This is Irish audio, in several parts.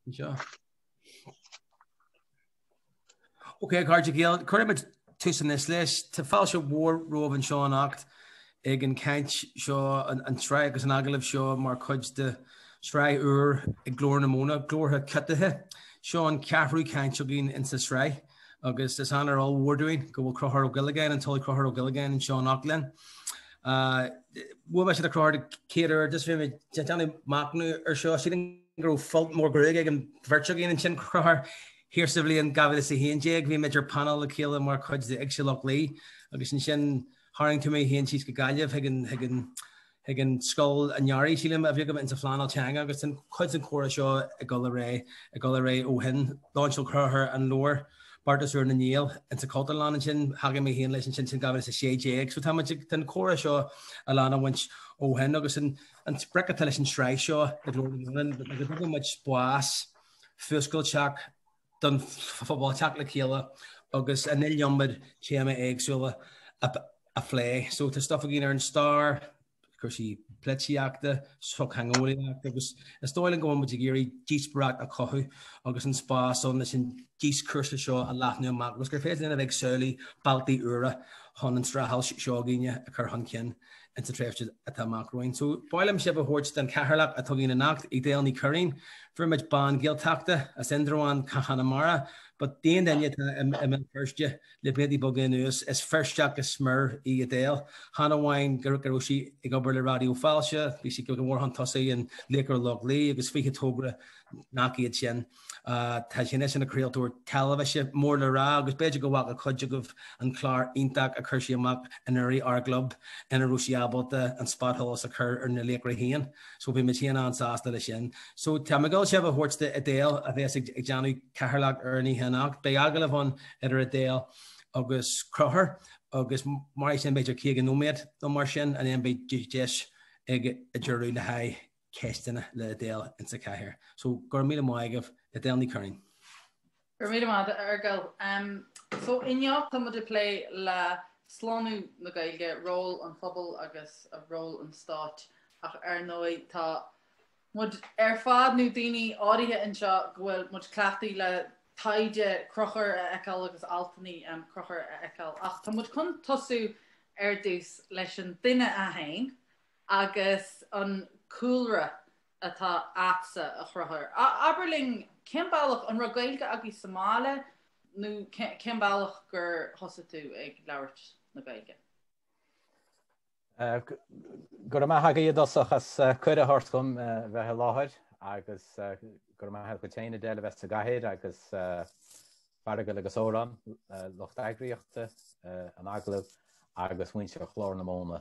Anseo. Ok, a chairde Gael, cuirfimid tús anois leis. Tá fáilte mhór romhaibh anseo anocht ag an chaint seo, an tsraith agus an agallamh seo mar chuid de shraith úr ag Glór na Móna, Glórtha Ciotaithe. Seo an ceathrú caint againn insa sraith agus is onóir ollmhór dúinn go bhfuil Conchúr Ó Giollagáin, an tOllamh Conchúr Ó Giollagáin anseo anocht linn. Bhuail mise le Conchúr den chéad uair, just bhí mé ag déanamh machnamh ar seo, sílim go raibh folt mór gruaige ag an bheirt againn ansin, Conchúr. Thiar sa bhliain 2011 bhí muid ar panel le chéile mar chuid de Éigse Loch Lao agus ansin tharraing tú mé féin síos go Gaillimh chuig an chuig an chuig an scoil an earraigh, sílim, a bhí agam insa phleanáil teanga agus tá cuid den chomhrá seo ag dul ar aghaidh ag dul ar aghaidh ó shin. Lainseáil Conchúr an leabhar Beartas Úr na nGael insa Chultúrlann ansin, thacaigh mé féin leis ansin sin 2016. So tá muid ag tá an comhrá seo á leanúint ó shin agus an an sprioc atá leis an tsraith seo ag Glór na Móna ná go dtugann muid spás fuascailteach don phobal teacht le chéile agus an iliomad téama éagsúla a phlé. So tá stuff againn ar an stair, cúrsaí polaitíochta, sochtheangeolaíocht agus is dóigh liom go bhfuil muid ag iarraidh díospóireacht a chothú agus an spás ann leis an díoscúrsa seo a leathnú amach agus gur féidir linn a bheith ag samhlú bealtaí úra chun an streachailt seo againne a chur chun cinn. insa tréimhse atá amach romhainn. So, ba mhaith liom sibh a thabhairt don chathaoirleach atá againn anocht, Edel Ní Churraoin. Fuair muid bean Gaeltachta as Indreabhán, Conamara, but d'aon duine atá i mBéal Feirste le blianta beaga anuas, is Feirsteach go smior í Edel. Chan amháin go raibh sí ag obair le Raidió Fáilte, bhí sí go mór chun tosaigh in Laochra Loch Lao agus 20 togra nach iad sin. Tá sí anois ina craoltóir teilifíse mór le rá agus b'fhéidir go bhfaca cuid agaibh an clár iontach a chuir sí amach anuraidh, Ár gClub, ina raibh sí ábalta an spotsholas a chur ar na laochra féin. So bhí muid féin an-sásta leis sin. So tá mé ag dul sibh a thabhairt do Edel a bheas ag déanamh cathaoirleacht ar an oíche anocht. Beidh agallamh ann idir Edel agus Conchúr agus mairfidh sin b'fhéidir 50 nóiméad nó mar sin and then beidh deis ag deireadh le haghaidh ceisteanna le Edel insa chathaoir. So, go raibh míle maith agaibh, Edel Ní Churraoin. Go raibh míle maith agat, a Fhearghail. So, inniu tá muid ag plé le slánú na Gaeilge, ról an phobail agus ról an stáit ach ar ndóigh tá muid ar fad nó daoine áirithe anseo go bhfuil muid cleachtaithe le taighde Chonchúir a fheiceáil agus altanna Chonchúir a fheiceáil ach tá muid chun tosú ar dtús leis an duine é féin agus an cúlra atá a'dsa, a Chonchúir. Abair linn, cén bealach, an raibh Gaeilge agaibh sa mbaile nó cén bealach gur thosaigh tú ag labhairt na Gaeilge? Go raibh maith agaibh i dtosach as cuireadh a thabhairt dom bheith i láthair agus go raibh maith agat féin Edel a bheith sa gcathaoir agus Feargal agus Odhrán, lucht eagraíochta an agallaimh agus muintir Ghlór na Móna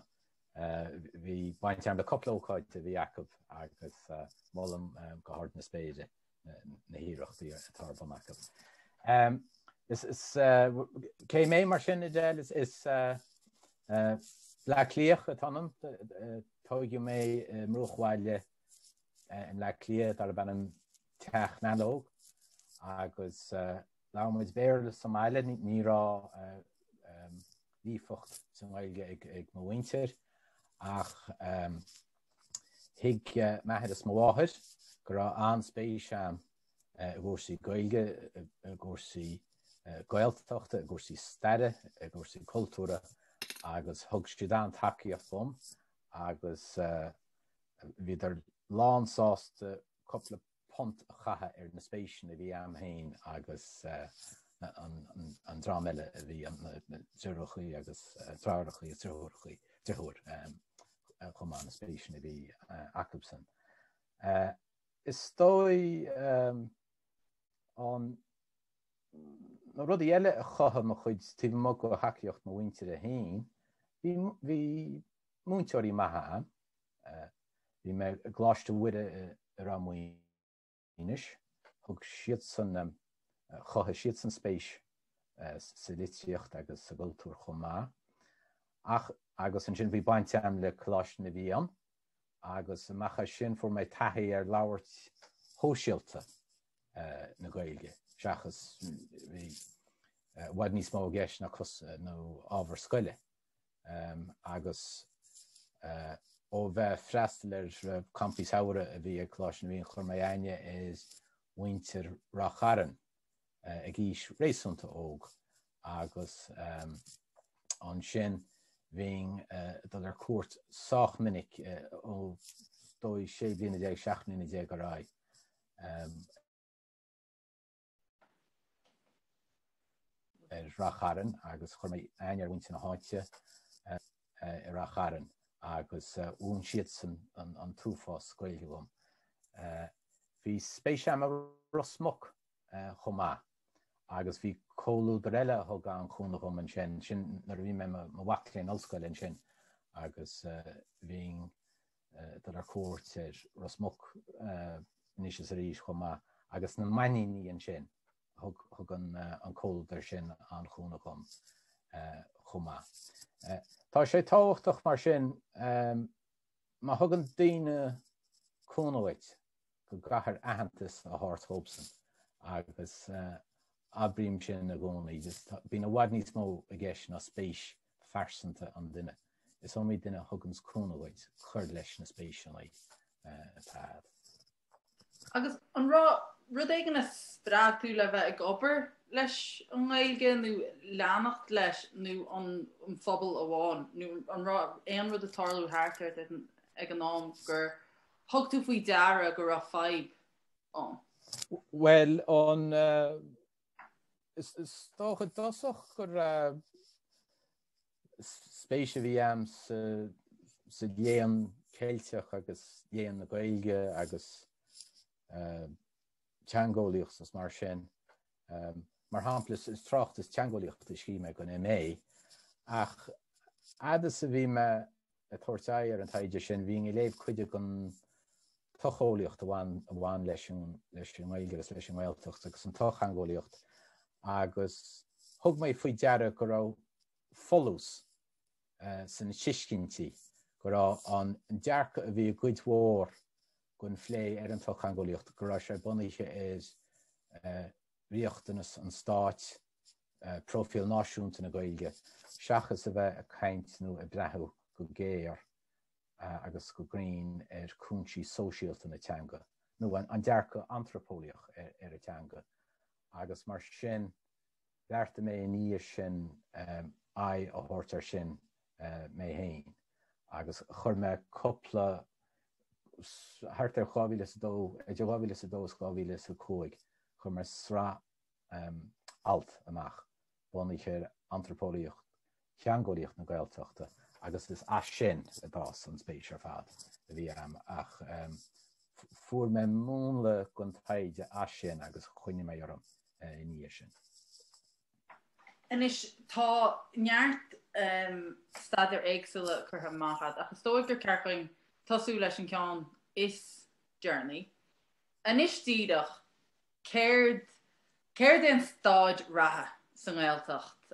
Bhí baint agam le cúpla ócáid a bhí acu agus molaim go hard na spéire na hiarrachtaí atá ar bun acu. Cé mé mar sin, Edel, is Bleá Cliathach atá ionam, tóigeadh mé i mbruachbhaile i mBleá Cliath darb ainm Teach Mealóg agus labhair muid Béarla sa mbaile, ní raibh líofacht sa nGaeilge ag mo mhuintir ach thuig m'athair is mo mháthair go raibh an-spéis a'm i gcúrsaí Gaeilge, i gcúrsaí Gaeltachta, i gcúrsaí staire, i gcúrsaí cultúrtha agus thug siad an-tacaíocht dom agus bhíodar lán sásta cúpla punt a chaitheamh ar na spéiseanna a bhí a'm féin agus an dream eile a bhí, na deartháireachaí agus deartháireachaí is deartháireachaí, deartháir chomh maith, na spéiseanna a bhí acusan. Is dóigh an na rudaí eile a chothaigh mo chuid taobh amuigh de thacaíocht mo mhuintire féin, bhí bhí múinteoirí maithe a'm. Bhí mé i gColáiste Mhuire i Ráth Maoinis. Thug siadsan, chothaigh siadsan spéis sa litríocht agus sa gcultúr chomh maith. Ach, agus ansin bhí baint agam le Coláiste na bhFiann agus amach as sin fuair mé taithí ar labhairt shóisialta na Gaeilge seachas bhí i bhfad níos mó i gceist ná nó ábhar scoile. agus ó bheith ag freastal ar campaí samhraidh a bhí ag Coláiste na bhFiann chuir mé aithne ar. mhuintir Ráth Chairn ag aois réasúnta óg agus ansin bhínn ag dul ar cuairt sách minic ó dóigh 16 bliana, 17 mbliana ar aghaidh. ar Rath Chairn agus chuir mé aithne ar mhuintir na háite i Rath Chairn agus mhúin siadsan an t-uafás Gaeilge dhom. Bhí spéis a'm i Ros Muc chomh maith agus bhí comhluadar eile a thug an-chúnamh dhom ansin, sin nuair a bhí mé i mo mhac léinn ollscoile ansin agus bhínn ag dul ar cuairt ar Ros Muc anois is arís chomh maith agus na Mainníní ansin, thug an comhluadar sin an-chúnamh dhom chomh maith. Tá sé tábhachtach mar sin, má thugann daoine cúnamh dhuit, go gcaithfir aitheantas a thabhairt dhóibhsan agus abraím sin i gcónaí. Bíonn i bhfad níos mó i gceist ná spéis phearsanta an duine. Is iomaí duine a thuganns cúnamh dhuit cur leis na spéiseanna atá agat. Agus an raibh rud éigin a spreag tú le bheith ag obair leis an nGaeilge nó leanacht leis nó an phobal amháin nó an raibh aon rud ag tarlú thart ort ag an am gur thug tú faoi deara go raibh fadhb ann? Bhuel, an is dócha i dtosach gur spéis a bhí a'm sa léann Ceilteach agus léann na Gaeilge agus teangeolaíocht is mar sin. Mar shampla, is tráchtas teangeolaíochta a scríobh mé don MA, ach fhad is a bhí mé ag tabhairt aghaidh ar an taighde sin, bhínn ag léamh cuid den tsocheolaíocht a bhain leis an nGaeilge agus leis an nGaeltacht agus an tsochtheangeolaíocht agus thug mé faoi deara go raibh folús sna tuiscintí, go raibh an dearcadh a bhí i gcuid mhór den phlé ar an tsochtheangeolaíocht, go raibh sé bunaithe ar riachtanas an stáit, próifíl náisiúnta na Gaeilge, seachas a bheith ag caint nó ag breathnú go géar agus go cruinn ar chúinsí sóisialta na teanga, nó an dearcadh antraipeolaíoch ar an teanga. Agus mar sin, bheartaigh mé ina dhiaidh sin aghaidh a thabhairt air sin mé féin, agus chuir mé cúpla, thart ar 2002, idir 2002 is 2005, chuir mé sraith alt amach bunaithe ar antraipeolaíocht theangeolaíocht na Gaeltachta agus is as sin a d'fhás an spéis ar fad a bhí a'm ach fuair mé múnla don taighde as sin agus choinnigh mé orm ina dhiaidh sin. Anois tá neart staidéir éagsúla curtha amach agat ach is dóigh gur ceart dúinn tosú leis an ceann is deireanaí. Anois díreach, Céard, céard é an staid reatha sa nGaeltacht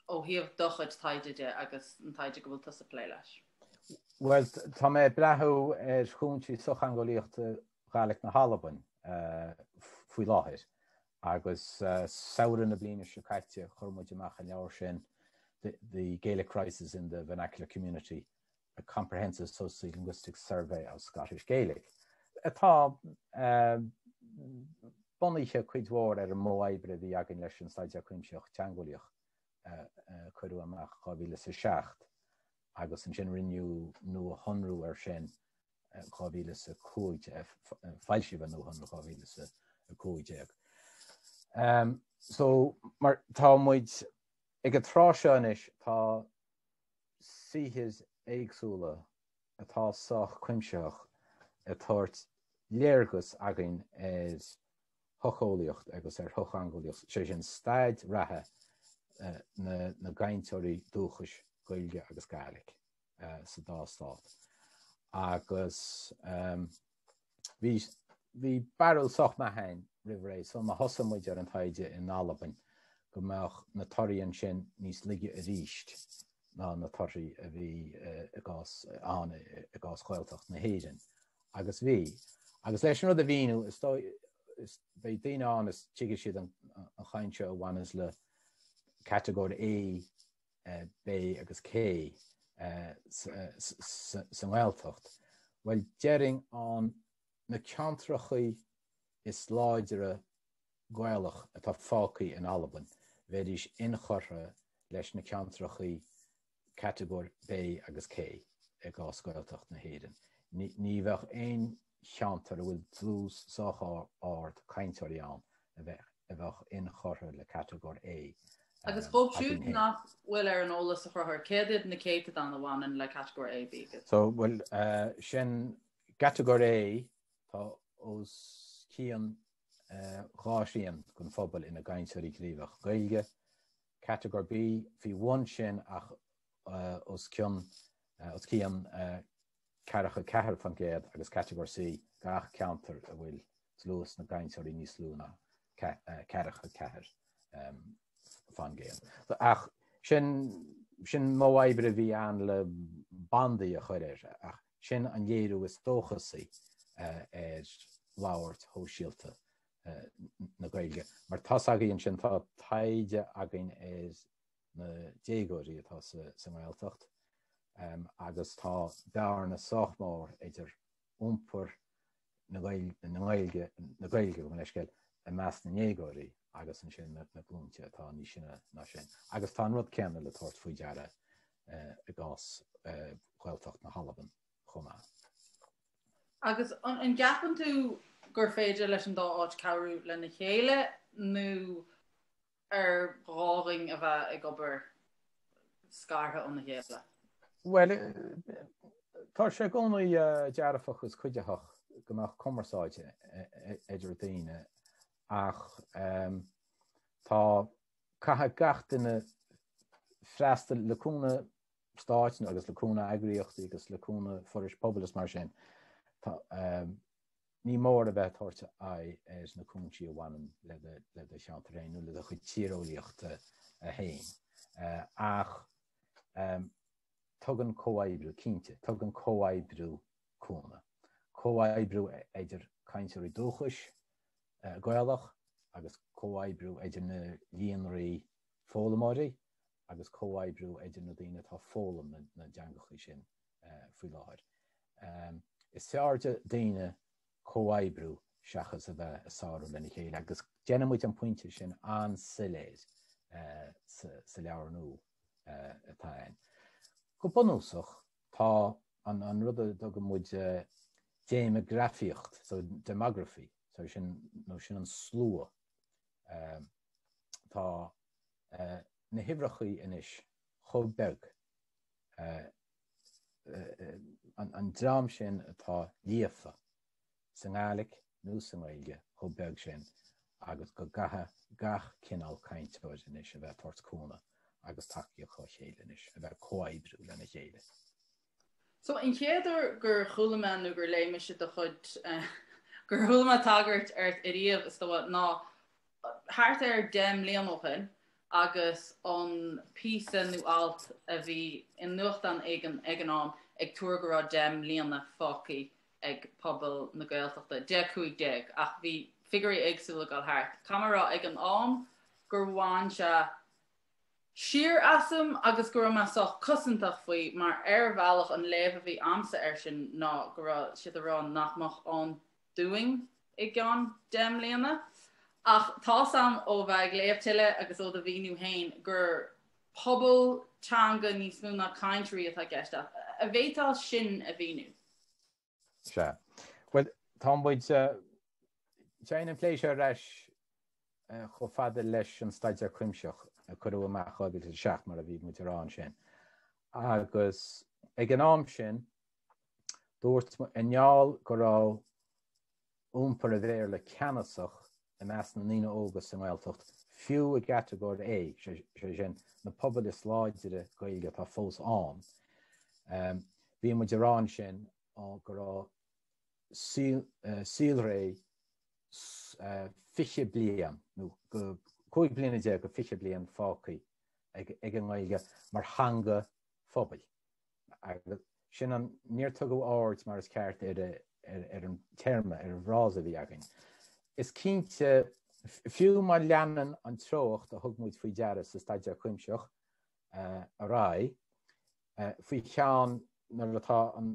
ó thaobh do chuid taighde de agus an taighde go bhfuil tusa ag plé leis? Bhuel, tá mé ag breathnú ar chúinsí sochtheangeolaíochta Ghàidhlig na hAlban faoi láthair agus samhradh na bliana seo caite chuir muid amach an leabhar sin The Gaelic Crisis in the Vernacular Community, A Comprehensive Sociolinguistic Survey of Scottish Gaelic, atá bunaithe cuid mhór ar an modh oibre a bhí againn leis an Staidéar Cuimsitheach Teangeolaíoch a cuireadh amach 2007 agus ansin rinneadh nuashonrú air sin 2015, foilsíodh an nuashonrú 2015. So, mar tá muid ag an tráth seo anois, tá saothair éagsúla atá sách cuimsitheach ag tabhairt léargas againn ar shocheolaíocht agus ar shochtheangeolaíocht, sé sin staid reatha na gcainteoirí dúchais Gaeilge agus Gàidhlig sa dá stát. Agus Bhí bhí barúil sách maith againn roimh ré, sul má thosaigh muid ar an taighde in Albain, go mbeadh na torthaí ansin níos laige arís ná na torthaí a bhí i gcás ann i gcás Ghaeltacht na hÉireann. Agus bhí. Agus leis an rud a mhíniú, is dóigh, is beidh daoine ann is tuigfidh siad an chaint seo a bhaineas le catagóir A B agus C sa nGaeltacht, bhuel, déarfainn an na ceantrachaí. is láidre Gaelach atá fágtha in Albain, bheidís inchurtha leis na ceantrachaí Catagóir B agus C i gcás Gaeltacht na hÉireann. Ní bheadh aon cheantar a bhfuil dlús sách ard cainteoirí ann a bheadh inchurtha le Catagóir A Agus dhóibh siúd nach bhfuil ar an eolas a Chonchúir, céard iad na céatadáin a bhaineann le Catagóir A, B agus. So, bhuel, sin Catagóir A, tá os cionn 2 thrian den phobal ina gcainteoirí gníomhach Gaeilge. Catagóir B, faoi bhun sin ach os cionn os cionn 44% agus Catagóir C, gach ceantar a bhfuil dlús na gcainteoirí níos lú ná 44%. Ach sin sin modh oibre a bhí ann le bandaí a chur air ach sin an léiriú is dóchasaí ar labhairt shóisialta na Gaeilge. Mar tá's againn ansin, tá taighde againn ar na déagóirí atá sa nGaeltacht agus tá bearna sách mór idir iompar na Gaeilge, na Gaeilge, gabh mo leithscéal, i measc na ndéagóirí agus ansin na glúinte atá níos sine ná sin. Agus tá an rud céanna le tabhairt faoi deara i gcás Ghaeltacht na hAlban chomh maith. Agus an gceapann tú gur féidir leis an dá áit cabhrú lena chéile nó ar ghá dhúinn a bheith ag obair scartha óna chéile? Bhuel, tá sé i gcónaí dearfach agus cuiditheach go mbeadh cumarsáid idir daoine ach tá, caithfidh gach duine freastal le cúnamh stáit agus le cúnamh eagraíochtaí agus le cúnamh forais pobail is mar sin. Tá, ní mór a bheith ag tabhairt aghaidh ar na cúinsí a bhaineann le do cheantar féin nó le do chuid tíreolaíochta féin. Ach tugann comhoibriú, cinnte, tugann comhoibriú cúnamh. Comhoibriú idir cainteoirí dúchais Gaelach agus comhoibriú idir na líonraí foghlaimeoirí agus comhoibriú idir na daoine atá ag foghlaim na dteangacha sin faoi láthair. Is fearrde daoine comhoibriú seachas a bheith ag sárú lena chéile agus déanann muid an pointe sin an-soiléir sa leabhar nua atá ann. Go bunúsach, tá an rud a dtugann muid déimeagrafaíocht, so demography, so sin, nó sin an slua. Tá na huimhreachaí anois chomh beag, an dream sin atá líofa sa nGàidhlig nó sa nGaeilge chomh beag sin agus go gcaithfidh gach cineál cainteoir anois a bheith ag tabhairt cúnamh agus tacaíocht dá chéile anois, a bheith ag comhoibriú lena chéile. So an chéad uair gur chuala mé nó gur léigh mise do chuid, gur chuala mé tagairt ort ariamh is dóigh, ná thart ar 10 mbliana ó shin agus an píosa nó alt a bhí i nuachtán éigin ag an am ag tuar go raibh 10 mbliana fágtha ag pobal na Gaeltachta, 10, 15, ach bhí figiúirí éagsúla ag dul thart. Caithfidh mé a rá ag an am gur bhain sé siar asam agus go raibh mé sách cosantach faoi mar ar bhealach an léamh a bhí a'msa air sin ná go raibh siad a rá nach mbeadh ann dúinn i gceann 10 mbliana. Ach tá's a'm ó bheith ag léamh tuilleadh agus ó do mhíniú féin gur pobal teanga níos mó ná cainteoirí atá i gceist. An bhféadfá sin a mhíniú? Sea. Bhuel, tá muid, téann an plé seo ar ais chomh fada leis an Staidéar Cuimsitheach a cuireadh amach 2007, mar a bhí muid a rá ansin. Agus ag an am sin, dúirt, i ngeall go raibh iompar an Bhéarla ceannasach i measc na ndaoine óga sa nGaeltacht, fiú i gCatagóir A, sé sin, na pobail is láidre Gaeilge atá fós ann. Bhí muid a rá ansin go raibh saolré 20 bliain, nó 15 bliana go 20 bliain fágtha ag an nGaeilge mar theanga phobail. Agus sin an, níor tugadh aird mar is ceart ar ar an téarma, ar an bhfrása a bhí againn. Is cinnte, fiú má leanann an treocht a thug muid faoi deara sa Staidéar Cuimsitheach ar aghaidh, faoi cheann nuair atá an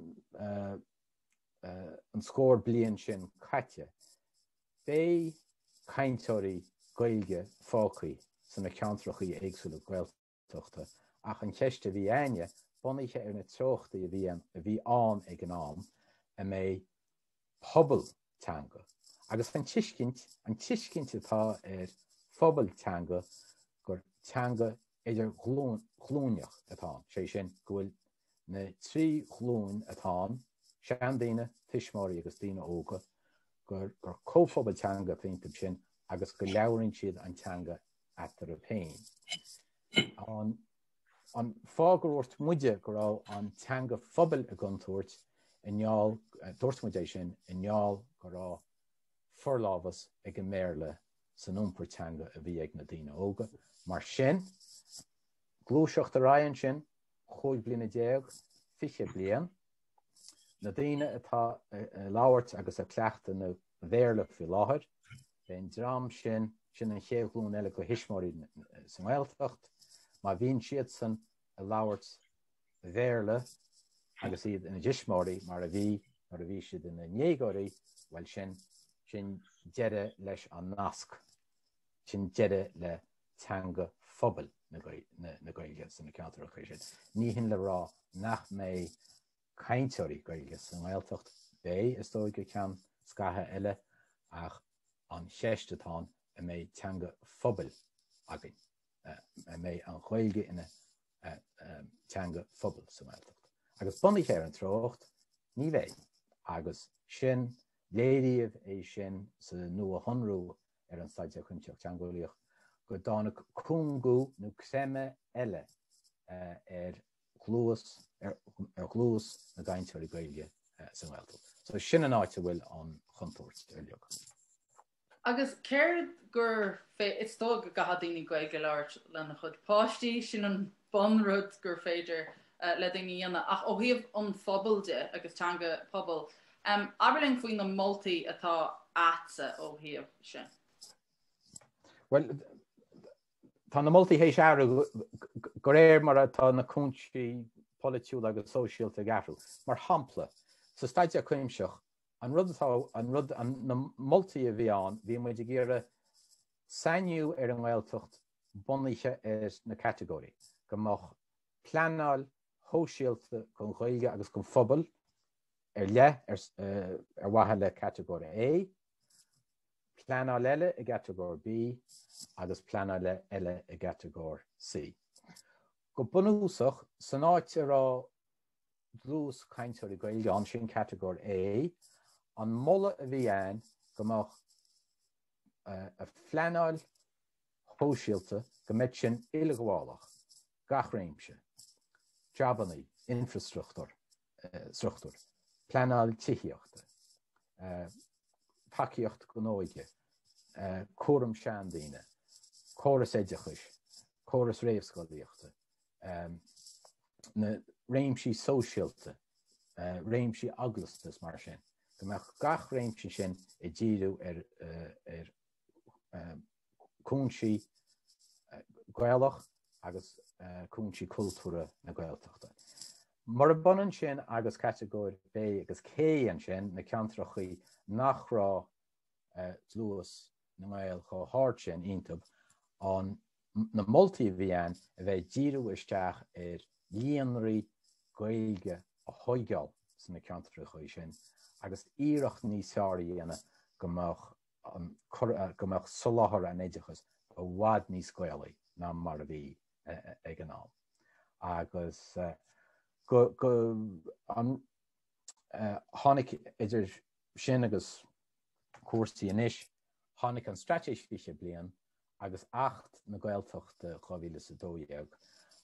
an scór bliain sin caite. Beidh cainteoirí Gaeilge fágtha sna ceantrachaí éagsúla Gaeltachta ach an cheist a bhí a'inne, bunaithe ar na treochtaí a bhí a bhí ann ag an am, an mbeidh pobal teanga agus an tuiscint, an tuiscint atá ar phobal teanga gur teanga idirghlúineach atá ann, sé sin go bhfuil na trí ghlúin atá ann, seandaoine, tuismitheoirí agus daoine óga, gur gur comhphobal teanga atá iontu sin agus go labhraíonn siad an teanga eatarthu féin. An an fáth gur dhúirt muide go raibh an teanga phobail i gcontúirt i ngeall, dúirt muid é sin i ngeall go raibh forlámhas ag an mBéarla san iompar teanga a bhí ag na daoine óga. Mar sin, gluaiseacht ar aghaidh ansin, 15 bliana, 20 bliain, na daoine atá ag labhairt agus ag cleachtadh an Bhéarla faoi láthair, beidh an dream sin, sin an chéad ghlúin eile de thuismitheoirí sa nGaeltacht, má bhíonn siadsan ag labhairt Bhéarla agus iad ina dtuismitheoirí mar a bhí nuair a bhí siad ina ndéagóirí, bhuel sin, sin deireadh leis an nasc, sin deireadh le teanga phobail na Gaeilge sna ceantracha sin. Ní hin le rá nach mbeidh cainteoirí Gaeilge sa nGaeltacht, beidh, is dóigh, go ceann scaithimh eile, ach an cheist atá ann, an mbeidh teanga phobail againn, an mbeidh an Ghaeilge ina teanga phobail sa nGaeltacht? Agus bunaithe ar an treocht, ní bheidh. Agus sin, léiríodh é sin sa nuashonrú ar an Staidéar Cuimsitheach Teangeolaíoch go dtáinig cúngú nó creimeadh eile ar dhlús ar dhlús na gcainteoirí Gaeilge sa nGaeltacht. So sin an áit a bhfuil an chontúirt uilig. Agus céard gur is dóigh go gcaithfidh daoine Gaeilge a labhairt lena chuid páistí, sin an bunrud gur féidir le daoine a dhéanamh. Ach ó thaobh an phobail de agus teanga pobail, Abair linn faoi na moltaí atá a'dsa ó thaobh sin. Bhuel, tá na moltaí théis athrú de réir mar atá na cúinsí polaitiúla agus sóisialta ag athrú. Mar shampla, sa Staidéar Cuimsitheach, an rud atá, an rud, na moltaí a bhí ann, bhí muid ag iarraidh sainiú ar an nGaeltacht bunaithe ar na catagóirí, go mbeadh pleanáil shóisialta don Ghaeilge agus don phobal ar leith ar mhaithe le Catagóir A, pleanáil eile i gCatagóir B agus pleanáil eile i gCatagóir C. Go bunúsach, san áit a raibh dlús cainteoirí Gaeilge ann, sin Catagóir A, an moladh a bhí ann go mbeadh a phleanáil shóisialta, go mbeadh sin uileghabhálach, gach réimse, jabannaí, infreastruchtúr, struchtúr, pleanáil tithíochta, tacaíocht don óige, cúram seandaoine, córas oideachais, córas réamhscolaíochta, na réimsí sóisialta, réimsí eaglasta is mar sin, go mbeadh gach réimse sin ag díriú ar cúinsí Gaelach agus cúinsí cultúrtha na Gaeltachta. Murab ionann sin agus catagóir B agus C ansin, na ceantrachaí nach raibh dlús na nGael chomh hard sin iontu, an na moltaí a bhí ann a bheith ag díriú isteach ar líonraí Gaeilge a thóigeáil sna ceantrachaí sin agus iarracht níos fearr a dhéanamh go mbeadh go mbeadh soláthar an oideachais i bhfad níos Gaelaí ná mar a bhí ag an am. Agus go, go, an, tháinig idir sin agus cúrsaí anois, tháinig an Straitéis 20 Bliain agus Acht na Gaeltachta 2012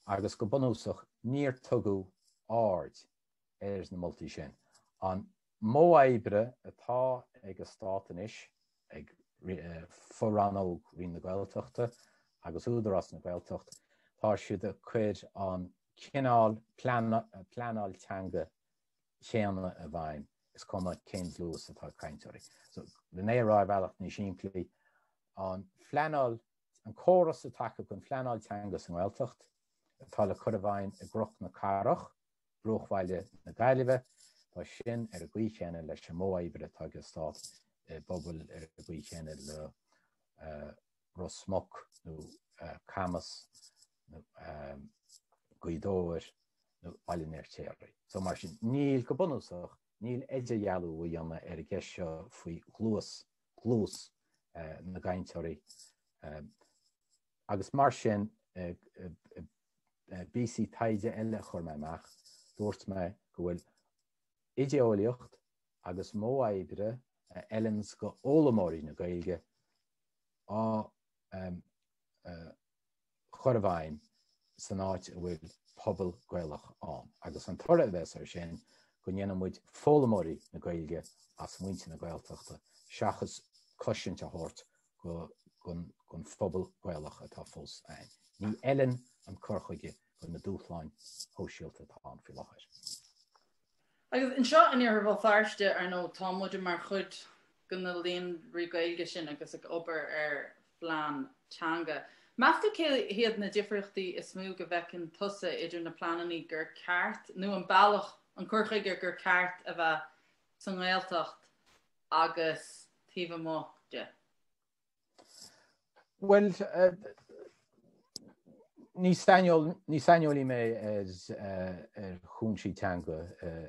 agus go bunúsach níor tugadh aird ar na moltaí sin. An modh oibre atá ag an Stát anois, ag fo-rannóg Roinn na Gaeltachta agus Údarás na Gaeltacht, tá siad ag cur an cineál pleanáil teanga chéanna i bhfeidhm, is cuma cén dlús atá ag cainteoirí. So, len é a rá ar bhealach níos simplí, an phleanáil, an córas atá acu don phleanáil teanga sa nGaeltacht, atá le cur i bhfeidhm i gCnoc na Cathrach, bruachbhaile na Gaillimhe, tá sin ar an gcaoi chéanna leis an modh oibre atá ag an Stát. i bpobail ar an gcaoi chéanna le Ros Muc nó Camas nó Gaoth Dobhair nó Baile an Fheirtéaraigh. So mar sin, níl, go bunúsach, níl idirdhealú a dhéanamh ar an gceist seo faoi dhluas, dlús na gcainteoirí. Agus mar sin, i bpíosaí taighde eile a chuir mé amach, dúirt mé go bhfuil idé-eolaíocht agus modh oibre a fheileanns go fhoghlaimeoirí na Gaeilge á chur i bhfeidhm san áit a bhfuil pobal Gaelach ann, agus an toradh a bheas air sin go ndéanfaidh muid foghlaimeoirí na Gaeilge as muintir na Gaeltachta seachas cosaint a thabhairt don phobal Gaelach atá fós ann. Ní fheileann an cur chuige do na dúshláin shóisialta atá ann faoi láthair. Agus anseo in Iarthar Bhéal Feirste, ar ndóigh, tá muid mar chuid de na líonraí Gaeilge sin agus ag obair ar phlean teanga. Meas tú cé hiad na difríochtaí is mó go bhfeiceann tusa idir na pleananna gur ceart, nó an bealach, an cur chuige gur ceart a bheith sa nGaeltacht agus taobh amuigh de? Bhuel, ní saineolaí mé ar chúinsí teanga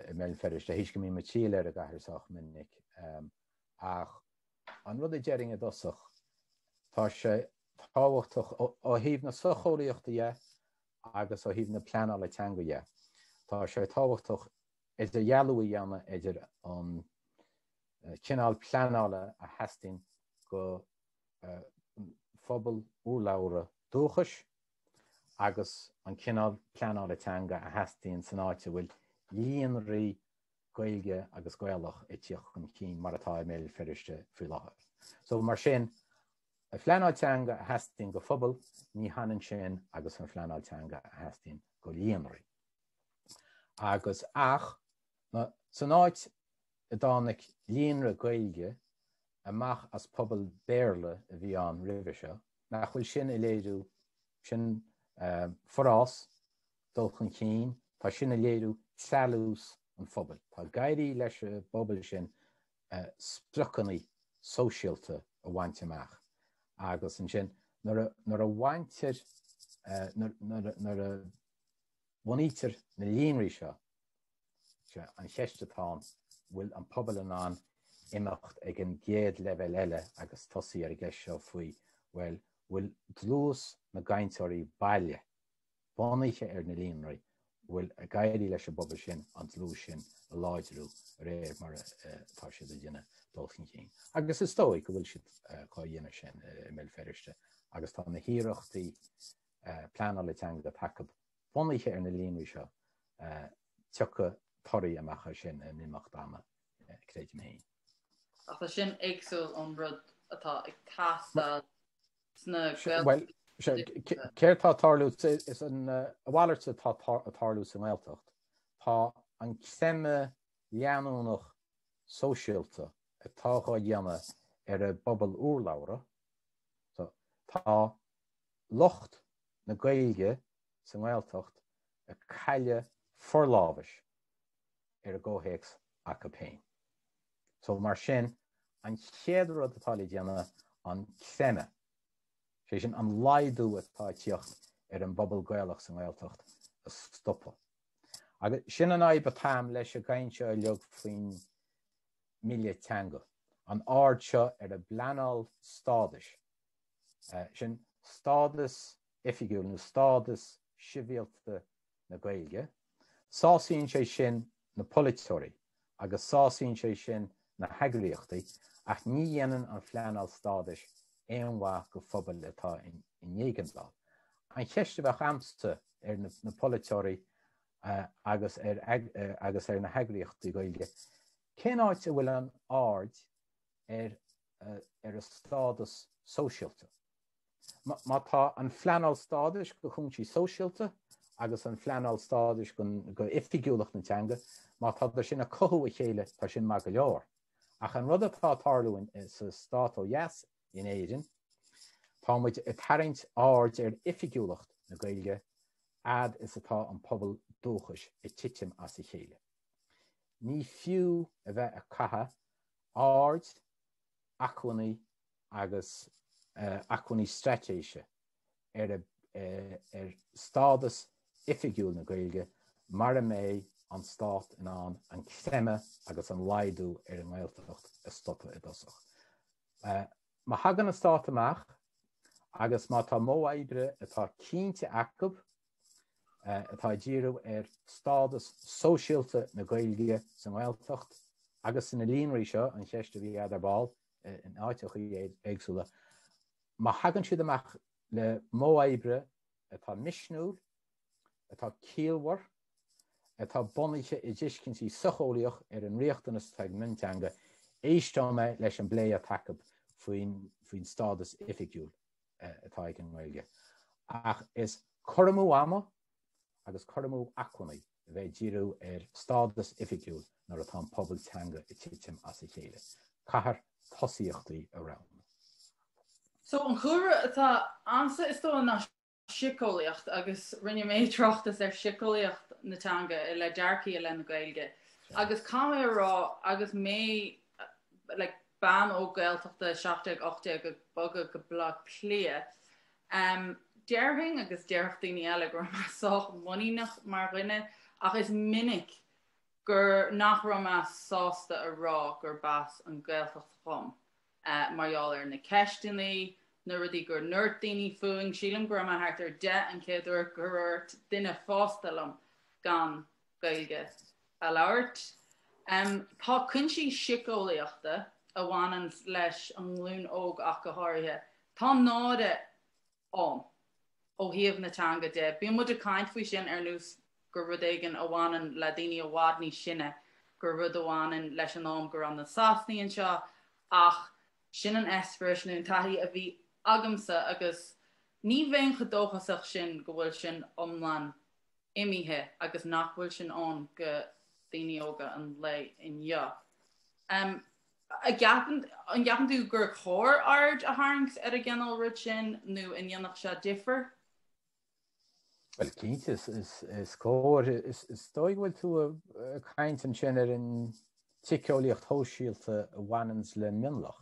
i mBéal Feirste, théis go mbím ag triall ar an gcathair sách minic, ach an rud a déarfainn i dtosach, tá sé tábhachtach ó thaobh na socheolaíochta dhe agus ó thaobh na pleanála teanga dhe, tá sé tábhachtach idirdhealú a dhéanamh idir an cineál pleanála a theastaíonn go phobal urlabhra dúchais agus an cineál pleanála teanga a theastaíonn san áit a bhfuil líonraí Gaeilge agus Gaelach ag tíocht chun cinn mar atá i mBéal Feirste faoi láthair. So mar sin, an phleanáil teanga a theastaíonn go phobal, ní hionann sin agus an phleanáil teanga a theastaíonn go líonraí. Agus ach, san áit a dtáinig líonra Gaeilge amach as pobal Béarla a bhí ann roimhe seo, nach bhfuil sin ag léiriú, sin forás, dul chun cinn, tá sin ag léiriú treallús an phobail. Tá ag éirí leis an bpobal sin spriocanna sóisialta a bhaint amach agus ansin nuair a bhaintear, nuair a bhunaítear na líonraí seo, Sea, an cheist atá ann, bhfuil an pobal in ann imeacht ag an gcéad leibhéal eile agus tosaí ar an gceist seo faoi, bhuel, bhfuil dlús na gcainteoirí baile bunaithe ar na líonraí, bhfuil ag éirí leis an bpobal sin an dlús sin a láidriú de réir mar atá siad ag déanamh dul chun cinn. Agus is dóigh go bhfuil siad á dhéanamh sin i mBéal Feirste agus tá na hiarrachtaí pleanála teanga atá acu bunaithe ar na líonraí seo, tiocfaidh torthaí amach as sin in imeacht ama, creidim féin. Ach tá sin éagsúil ón rud atá ag teastáil sna Gaeltachtaí. Bhuel, céard atá ag tarlú, is an mhalairt atá ag tarlú sa nGaeltacht. Tá an creimeadh leanúnach sóisialta atá á dhéanamh ar an bpobal urlabhra, tá lucht na Gaeilge sa nGaeltacht ag cailleadh forlámhais ar an gcomhthéacs acu féin. So mar sin, an chéad rud atá le déanamh an creimeadh, sé sin an laghdú atá ag tíocht ar an bpobal Gaelach sa nGaeltacht a stopadh. Agus sin an fhadhb atá a'm leis an gcaint seo uilig faoin mBille Teanga, an aird seo ar an bpleanáil stádais, sin stádas oifigiúil nó stádas sibhialta na Gaeilge, sásaíonn sé sin na polaiteoirí agus sásaíonn sé sin na heagraíochtaí ach ní dhéanann an phleanáil stádais aon mhaith go phobail atá in éigeandáil. An cheist a bheadh a'msa ar na polaiteoirí agus ar agus ar na heagraíochtaí Gaeilge, cén áit a bhfuil an aird ar ar a stádas sóisialta? Má tá an phleanáil stádais go chúinsí sóisialta agus an phleanáil stádais go oifigiúlacht na teanga, má tá sin ag cothú a chéile, tá sin maith go leor. Ach an rud atá ag tarlú sa stát ó dheas, in Éirinn, tá muid ag tarraingt aird ar oifigiúlacht na Gaeilge fhad is atá an pobal dúchais ag titim as a chéile. Ní fiú a bheith ag caitheamh aird. acmhainní agus acmhainní straitéise ar ar stádas oifigiúil na Gaeilge mara mbeidh an stát in ann an creimeadh agus an laghdú ar an nGaeltacht a stopadh i dtosach. Má thagann an stát amach agus má tá modh oibre atá cinnte acu atá ag díriú ar stádas sóisialta na Gaeilge sa nGaeltacht agus sna líonraí seo, an cheist a bhí agat ar ball, in áiteachaí éagsúla, má thagann siad amach le modh oibre atá misniúil, atá ciallmhar, atá bunaithe i dtuiscintí socheolaíoch ar an riachtanas atá ag mionteanga, éisteoidh mé leis an bplé atá acu faoin stádas oifigiúil atá ag an nGaeilge. Ach is cur amú ama agus cur amú acmhainní a bheith ag díriú ar stádas oifigiúil nuair atá an pobal teanga ag titim as a chéile. Caithfear tosaíochtaí a roghnú. So an cúlra atá a'msa is dóigh ná síceolaíocht agus rinne mé tráchtas ar síceolaíocht na teanga i leith dearcaí i leith na Gaeilge agus caithfidh mé a rá agus mé like bean óg Gaeltachta 17, 18 ag bogadh go Baile Átha Cliath um, déarfainn agus déarfadh daoine eile go raibh mé sách muiníneach mar dhuine ach is minic gur nach raibh mé sásta a rá gurb as an Gaeltacht dhom. mar gheall ar na ceisteanna, na rudaí gur ndúirt daoine fúinn. Sílim go raibh mé thart ar 10 an chéad uair gur dhúirt duine fásta liom gan Gaeilge a labhairt. Tá cuinsí síceolaíochta a bhaineann leis an nglúin óg ach go háirithe. Tá náire ann ó thaobh na teanga de. Bíonn muid ag caint faoi sin ar nós gur rud éigin a bhaineann le daoine i bhfad níos sine, gur rud a bhaineann leis an am go raibh na Sasanaigh anseo, ach sin an eispéireas nó an taithí a bhí agamsa agus ní bheinn chomh dóchasach sin go bhfuil sin iomlán imithe agus nach bhfuil sin ann go daoine óga an lae inniu. An gceapann tú gur chóir aird a tharraingt ar an gcineál rud sin nó an ndéanfadh sé difear? Bhuel, cinnte, is cóir. Is dóigh go bhfuil tú ag caint ansin ar an tsíceolaíocht shóisialta a bhaineanns le mionlach.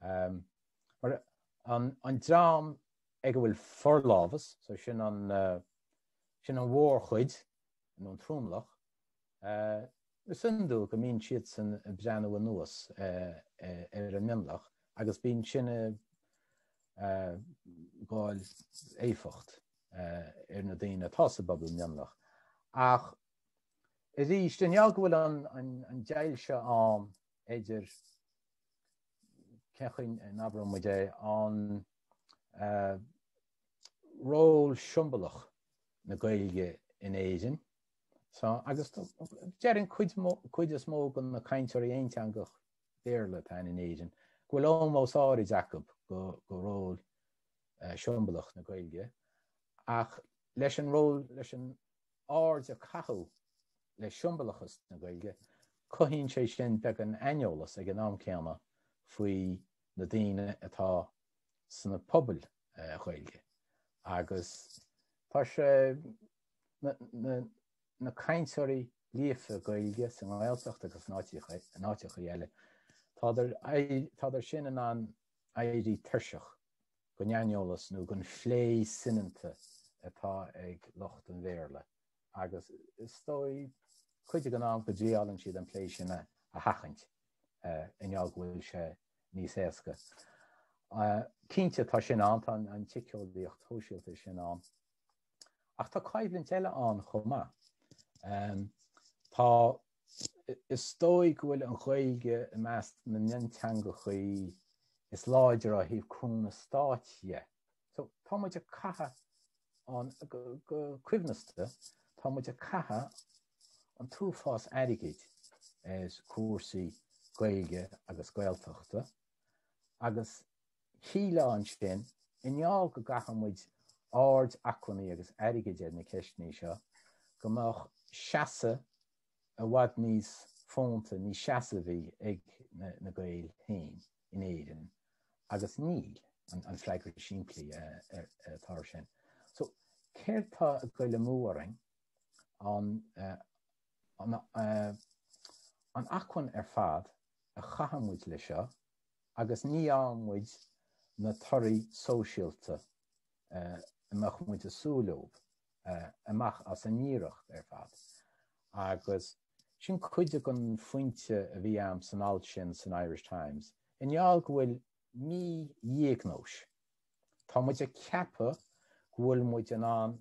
Mar an dream ag a bhfuil forlámhas, so sin an sin an mhórchuid nó an tromlach, Is iondúil go mbíonn siadsan ag breathnú anuas ar an mionlach agus bíonn sin ag gabháil éifeacht ar na daoine atá sa bpobal mionlach. Ach arís, i ngeall go bhfuil an deighilt seo ann idir, cén chaoi a n-abróidh muid é, an ról siombalach na Gaeilge in Éirinn, So, agus déarfainn cuid, cuid is mó de na cainteoirí aonteangach Béarla atá in Éirinn, go bhfuil ómós áirid acu go, go ról uh, siombalach na Gaeilge, ach leis an ról, leis an aird a caitheadh le siombalachas na Gaeilge, cothaíonn sé sin beagán aineolas ag an am céanna faoi na daoine atá sna pobail Ghaeilge. Agus tá sé na cainteoirí líofa Gaeilge sa nGaeltacht agus in áiteachaí eile, tádar sin in ann éirí tuirseach den aineolas nó den phlé soineanta atá ag lucht an Bhéarla agus is dóigh cuid den am go dtriálann siad an plé sin a sheachaint i ngeall go bhfuil sé níos éasca. Cinnte tá sin ann, tá an tsíceolaíocht shóisialta sin ann. Ach tá coimhlint eile ann chomh maith. Tá, is dóigh go bhfuil an Ghaeilge i measc na mionteangachaí is láidre ó thaobh cúnamh stáit dhe. So, tá muid ag caitheamh an, go coibhneasta, tá muid ag caitheamh an t-uafás airgid ar cúrsaí Gaeilge agus Gaeltachta agus Shílfeá ansin, i ngeall go gcaitheann muid aird, acmhainní agus airgid ar na ceisteanna seo, go mbeadh seasamh i bhfad níos fónta, níos seasamhaí ag na Gaeil féin in Éirinn agus níl, an freagra simplí atá ar sin. So, céard tá ag goil amú orainn? An an acmhainn ar fad a chaitheann muid le seo? agus ní fhaigheann muid na torthaí sóisialta a mbeadh muid ag súil leo amach as an iarracht ar fad. Agus sin cuid den phointe a bhí a'm san alt sin san Irish Times, i ngeall go bhfuil mí-dhiagnóis. Tá muid ag ceapadh go bhfuil muid in ann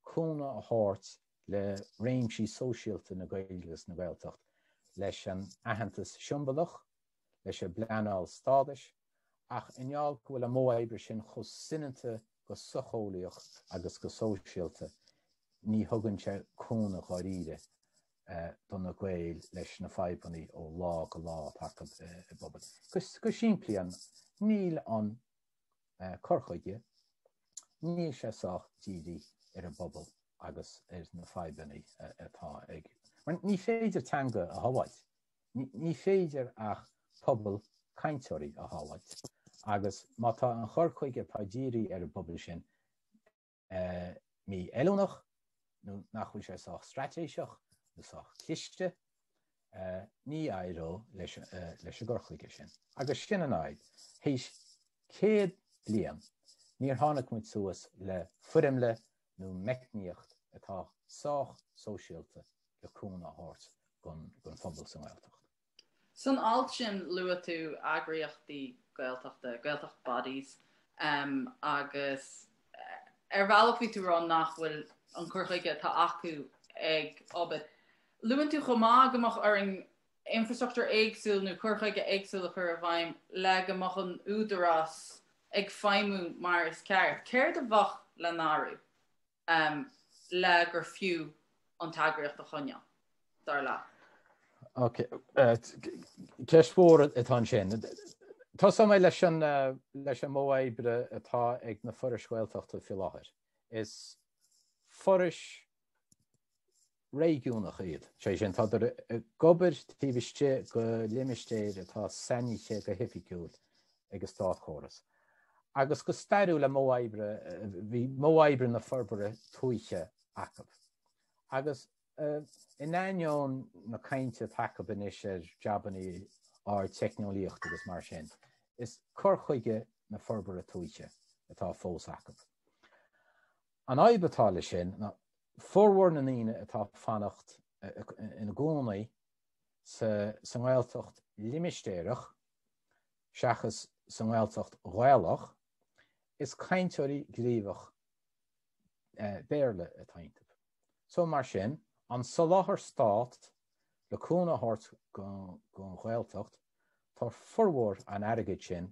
cúnamh a thabhairt le réimsí sóisialta na Gaeilge agus na Gaeltacht leis an aitheantas siombalach, leis an bpleanáil stádais, ach i ngeall go bhfuil an modh oibre sin chomh soineanta go socheolaíoch agus go sóisialta, ní thugann sé cúnamh dháiríre do na Gaeil leis na fadhbanna ó lá go lá atá acu i bpobal. Go simplí, níl an cur chuige, níl sé sách dírithe ar an bpobal agus ar na fadhbanna atá ag. Mar ní féidir teanga a shábháilt. Ní féidir ach pobal cainteoirí a shábháilt. Agus má tá an chur chuige atá dírithe ar an bpobal sin mífheiliúnach nó nach bhfuil sé sách straitéiseach nó sách cliste, ní éireoidh leis an gcur chuige sin. Agus sin an fhadhb. Théis 100 bliain, níor tháinig muid suas le foirmle nó meicníocht atá sách sóisialta le cúnamh a thabhairt don phobal sa nGaeltacht. San alt sin luaigh tú eagraíochtaí Gaeltachta, Gaeltacht bodies, agus ar bhealach bhí tú ag rá nach bhfuil an cur chuige atá acu ag obair. Luann tú chomh maith go mbeadh orainn infrastruchtúr éagsúil nó cur chuige éagsúil a chur i bhfeidhm le go mbeadh an údarás ag feidhmiú mar is ceart. Céard a bheadh le n-athrú le gur fiú an t-eagraíocht a choinneáil, dar leat? Ok. Ceist mhór atá ansin. Tosóidh mé leis an leis an modh oibre atá ag na forais Ghaeltachta faoi láthair. Is forais réigiúnach iad. Sé sin, tádar ag obair taobh istigh de limistéir atá sainithe go hoifigiúil ag an státchóras. Agus go stairiúil an modh oibre, bhí modh oibre na forbartha tuaithe acu. Agus in ainneoin na cainte atá acu anois ar jabannaí ardteicneolaíochta agus mar sin, is cur chuige na forbartha tuaithe atá fós acu. An fhadhb atá leis sin ná formhór na ndaoine atá ag fanacht ina gcónaí sa nGaeltacht limistéarach seachas sa nGaeltacht Ghaelach, is cainteoirí gníomhach Béarla atá iontu. So mar sin, an soláthar stát le cúnamh a thabhairt don Ghaeltacht, tá formhór an airgid sin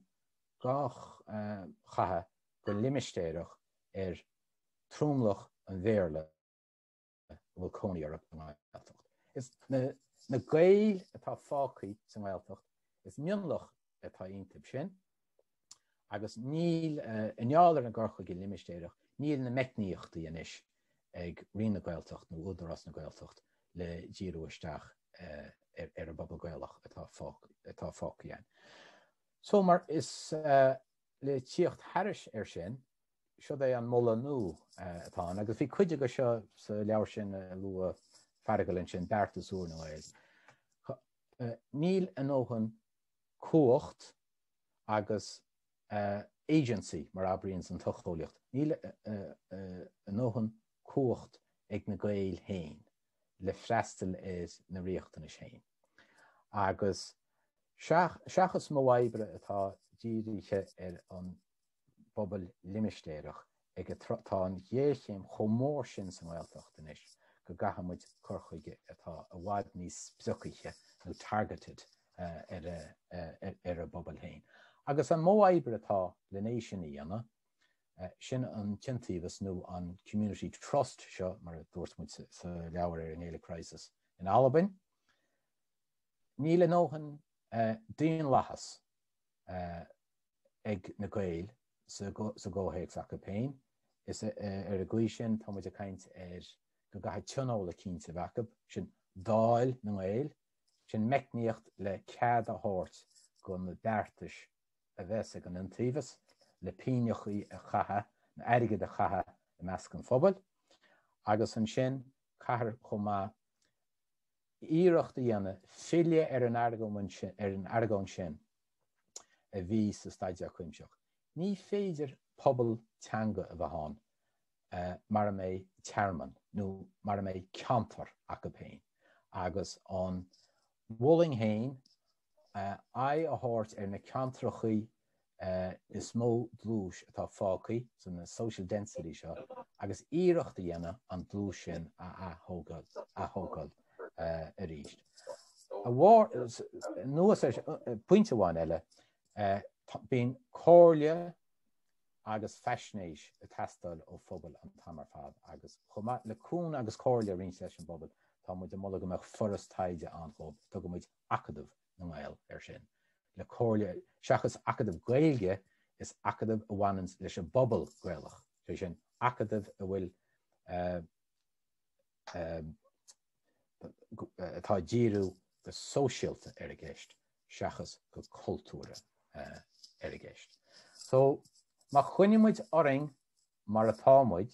dhá chaitheamh go limistéarach ar tromlach an Bhéarla a bhfuil cónaí orthu sa nGaeltacht. Is na Gaeil atá fágtha sa nGaeltacht, is mionlach atá iontu sin agus níl, i ngeall ar an gcur chuige limistéarach, níl na meicníochtaí anois ag Roinn na Gaeltacht nó Údarás na Gaeltacht le díriú isteach ar an bpobal Gaelach atá fágtha ann. So mar is le tíocht thairis air sin, siod é an moladh nua atá ann, agus bhí cuid acu seo sa leabhar sin a luaigh Feargal ansin, Beartas úr na nGael. Níl a ndóthain cumhacht agus agency, mar a abraíonns an tsocheolaíocht, níl a ndóthain cumhacht ag na Gaeil féin le freastal ar na riachtanais féin. Agus Seachas modh oibre atá dírithe ar an bpobal limistéarach ag an tá an ghéarchéim chomh mór sin sa nGaeltacht anois go gcaithfidh muid cur chuige atá i bhfad níos sprioctha nó targeted ar ar an bpobal féin. Agus an modh oibre atá len é sin a dhéanamh, sin an t-iontaobhas nó an community trust seo mar a dúirt muid sa leabhar ar an Gaelic Crisis in Albain. Níl a ndóthain daonlathas ag na Gaeil sa gcomhthéacs acu féin. Is ar an gcaoi sin, tá muid ag caint ar go gcaithfidh tionól eicínt a bheith acu, sin Dáil na nGael, sin meicníocht le cead a thabhairt go na beartais a bheas ag an Iontaobhas le pingneachaí a chaitheamh, nó airgead a chaitheamh i measc an phobail. Agus ansin, caithfear chomh maith iarracht a dhéanamh filleadh ar an argóint sin. a bhí sa Staidéar Cuimsitheach. Ní féidir pobal teanga a bheith ann mara mbeidh tearmann nó mara mbeidh ceantar acu féin. Agus an mholfainn féin aghaidh a thabhairt ar na ceantrachaí is mó dlúis atá fágtha so na social density seo agus iarracht a dhéanamh an dlús sin a ath-ath-thógáil arís. Anuas air, pointe amháin eile, bíonn comhairle agus faisnéis ag teastáil ó phobail an t-am ar fad agus chomh maith le cúnamh agus comhairle a roinnt leis an bpobal, tá muid ag moladh go mbeadh foras taighde ann dhóibh, tugann muid Acadamh na nGael air sin, le comhairle, seachas acadamh Gaeilge, is acadamh a bhaineanns leis an bpobal Gaelach, sé sin, acadamh a bhfuil, atá ag díriú go sóisialta ar an gceist seachas go cultúrtha ar an gceist. So, má choinníonn muid orainn mar atá muid,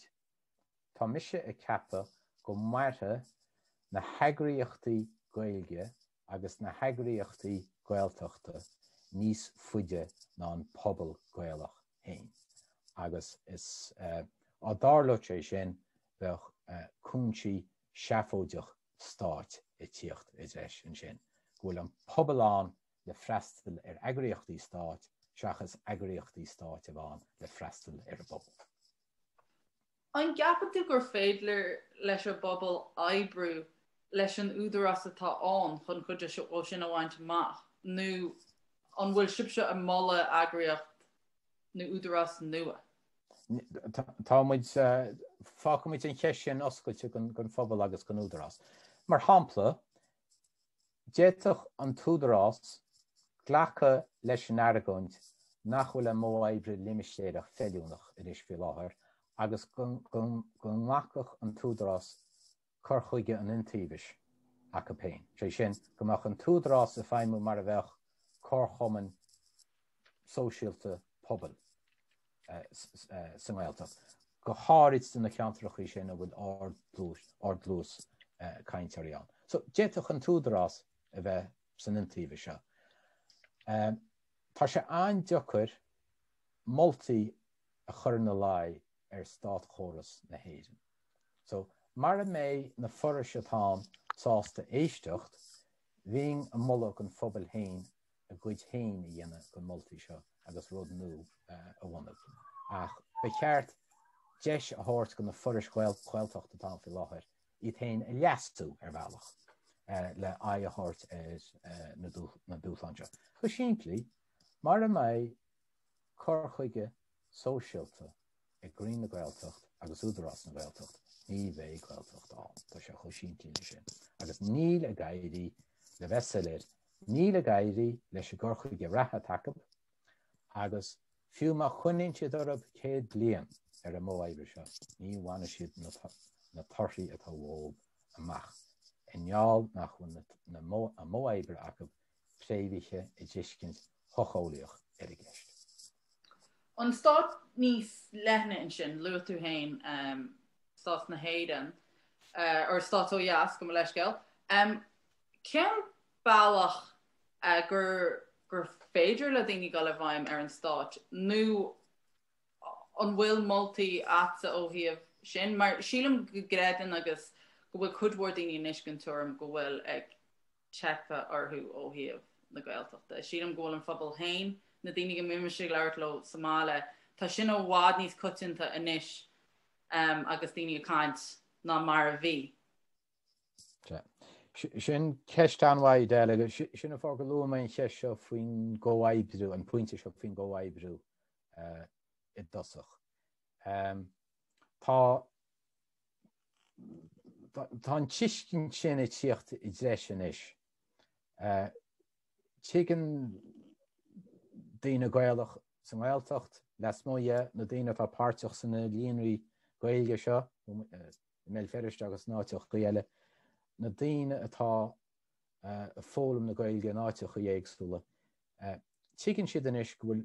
Tá mise ag ceapadh go mairfidh na heagraíochtaí Gaeilge agus na heagraíochtaí Gaeltachta níos faide ná an pobal Gaelach féin agus is dá dtarlódh sé sin bheadh cúinsí seafóideach stáit ag tíocht i dtreis ansin, go bhfuil an pobal ann le freastal ar eagraíochtaí stáit seachas eagraíochtaí stáit a bheith ann le freastal ar an bpobal. An gceapann tú gur féidir leis an bpobal oibriú leis an údarás atá ann chun cuid de sin a bhaint amach nó an bhfuil sibhse ag moladh eagraíocht nó údarás nua? Tá muid, fágfaidh muid an cheist sin oscailte don phobal agus don údarás. Mar shampla, D'fhéadfadh an tÚdarás glacadh leis an argóint nach bhfuil an modh oibre limistéarach feiliúnach anois faoi láthair agus go nglacfadh an tÚdarás cur chuige an iontaobhais acu féin, sé sin, go mbeadh an tÚdarás ag feidhmiú mar a bheadh comharchumann sóisialta pobail sa nGaeltacht, go háirid sna ceantrachaí sin a bhfuil ard-dlús cainteoirí ann. So, d'fhéadfadh an tÚdarás a bheith san iontaobhas seo. Tá sé an-deacair moltaí a chur ina luí ar státchóras na hÉireann. So, mara mbeidh na forais atá ann sásta éisteacht, bheinn ag moladh don phobal féin a gcuid féin a dhéanamh den moltaí seo agus rud nua a bhunú. Ach ba cheart deis a thabhairt do na forais Ghaeltachta atá ann faoi láthair iad féin a leasú ar bhealach le aghaidh a thabhairt ar na dúshláin seo. Go simplí, mara mbeidh cur chuige sóisialta ag Roinn na Gaeltacht agus Údarás na Gaeltacht, ní bheidh Gaeltacht ann. Tá sé chomh simplí le sin. Agus níl ag éirí, le bheith soiléir, níl ag éirí leis an gcur chuige reatha atá acu agus fiú má choinníonn siad orthu 100 bliain ar an modh oibre seo, ní bhainfidh siad na torthaí atá uathu amach i ngeall nach bhfuil an modh oibre acu préamhaithe i dtuiscint shocheolaíoch ar an gceist. An stát níos leithne ansin, luaigh tú féin stát na hÉireann, or stát ó dheas, gabh mo leithscéal. Cén bealach gur gur féidir le daoine dul i bhfeidhm ar an stát nó an bhfuil moltaí a'dsa ó thaobh sin? Mar sílim go gcreideann agus go bhfuil cuid mhór daoine anois den tuairim go bhfuil ag teipeadh orthu ó thaobh na Gaeltachta. Sílim go bhfuil an phobal féin, na daoine go mbímse ag labhairt leo sa mbaile, tá sin i bhfad níos coitianta anois agus daoine ag caint ná mar a bhí. Sin ceist an-mhaith, Edel, agus sin an fáth go luaigh mé an cheist seo faoin gcomhoibriú, an pointe seo faoin gcomhoibriú i dtosach. Tá Tá an tuiscint sin ag tíocht i dtreis anois. Tuigeann daoine Gaelach sa nGaeltacht, lasmuigh dhe, na daoine atá páirteach sna líonraí Gaeilge seo, i mBéal Feirste agus in áiteachaí eile, na daoine atá ag foghlaim na Gaeilge in áiteachaí éagsúla, tuigeann siad anois go bhfuil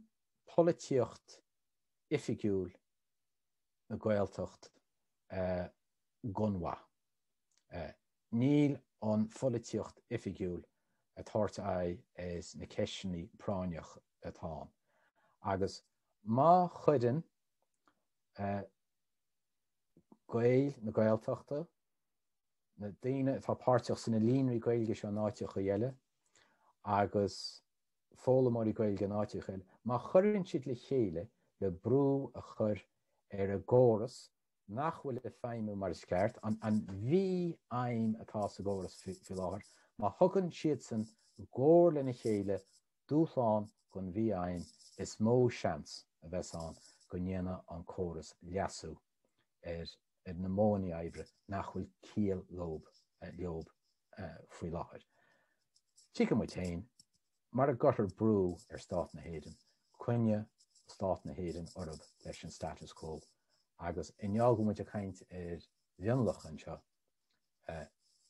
polaitíocht oifigiúil na Gaeltacht gan mhaith. Níl an pholaitíocht oifigiúil ag tabhairt aghaidh ar na ceisteanna práinneach. atá ann. Agus má chuireann Gaeil na Gaeltachta, na daoine atá páirteach sna líonraí Gaeilge seo in áiteachaí eile agus foghlaimeoirí Gaeilge in áiteacha eile, má chuireann siad le chéile le brú a chur ar an gcóras nach bhfuil ag feidhmiú mar is ceart, an mhífheidhm atá sa gcóras faoi láthair, má thugann siadsan i gcomhar lena chéile dúshlán don mhífheidhm, is mó seans a bheas ann go ndéanfaidh an córas leasú ar na modhanna oibre nach bhfuil ciall leob faoi láthair. Tuigeann muid féin, mara gcuirtear brú ar Stát na hÉireann, coinneoidh Stát na hÉireann orthu leis an status quo agus i ngeall go bhfuil muid ag caint ar mhionlach anseo,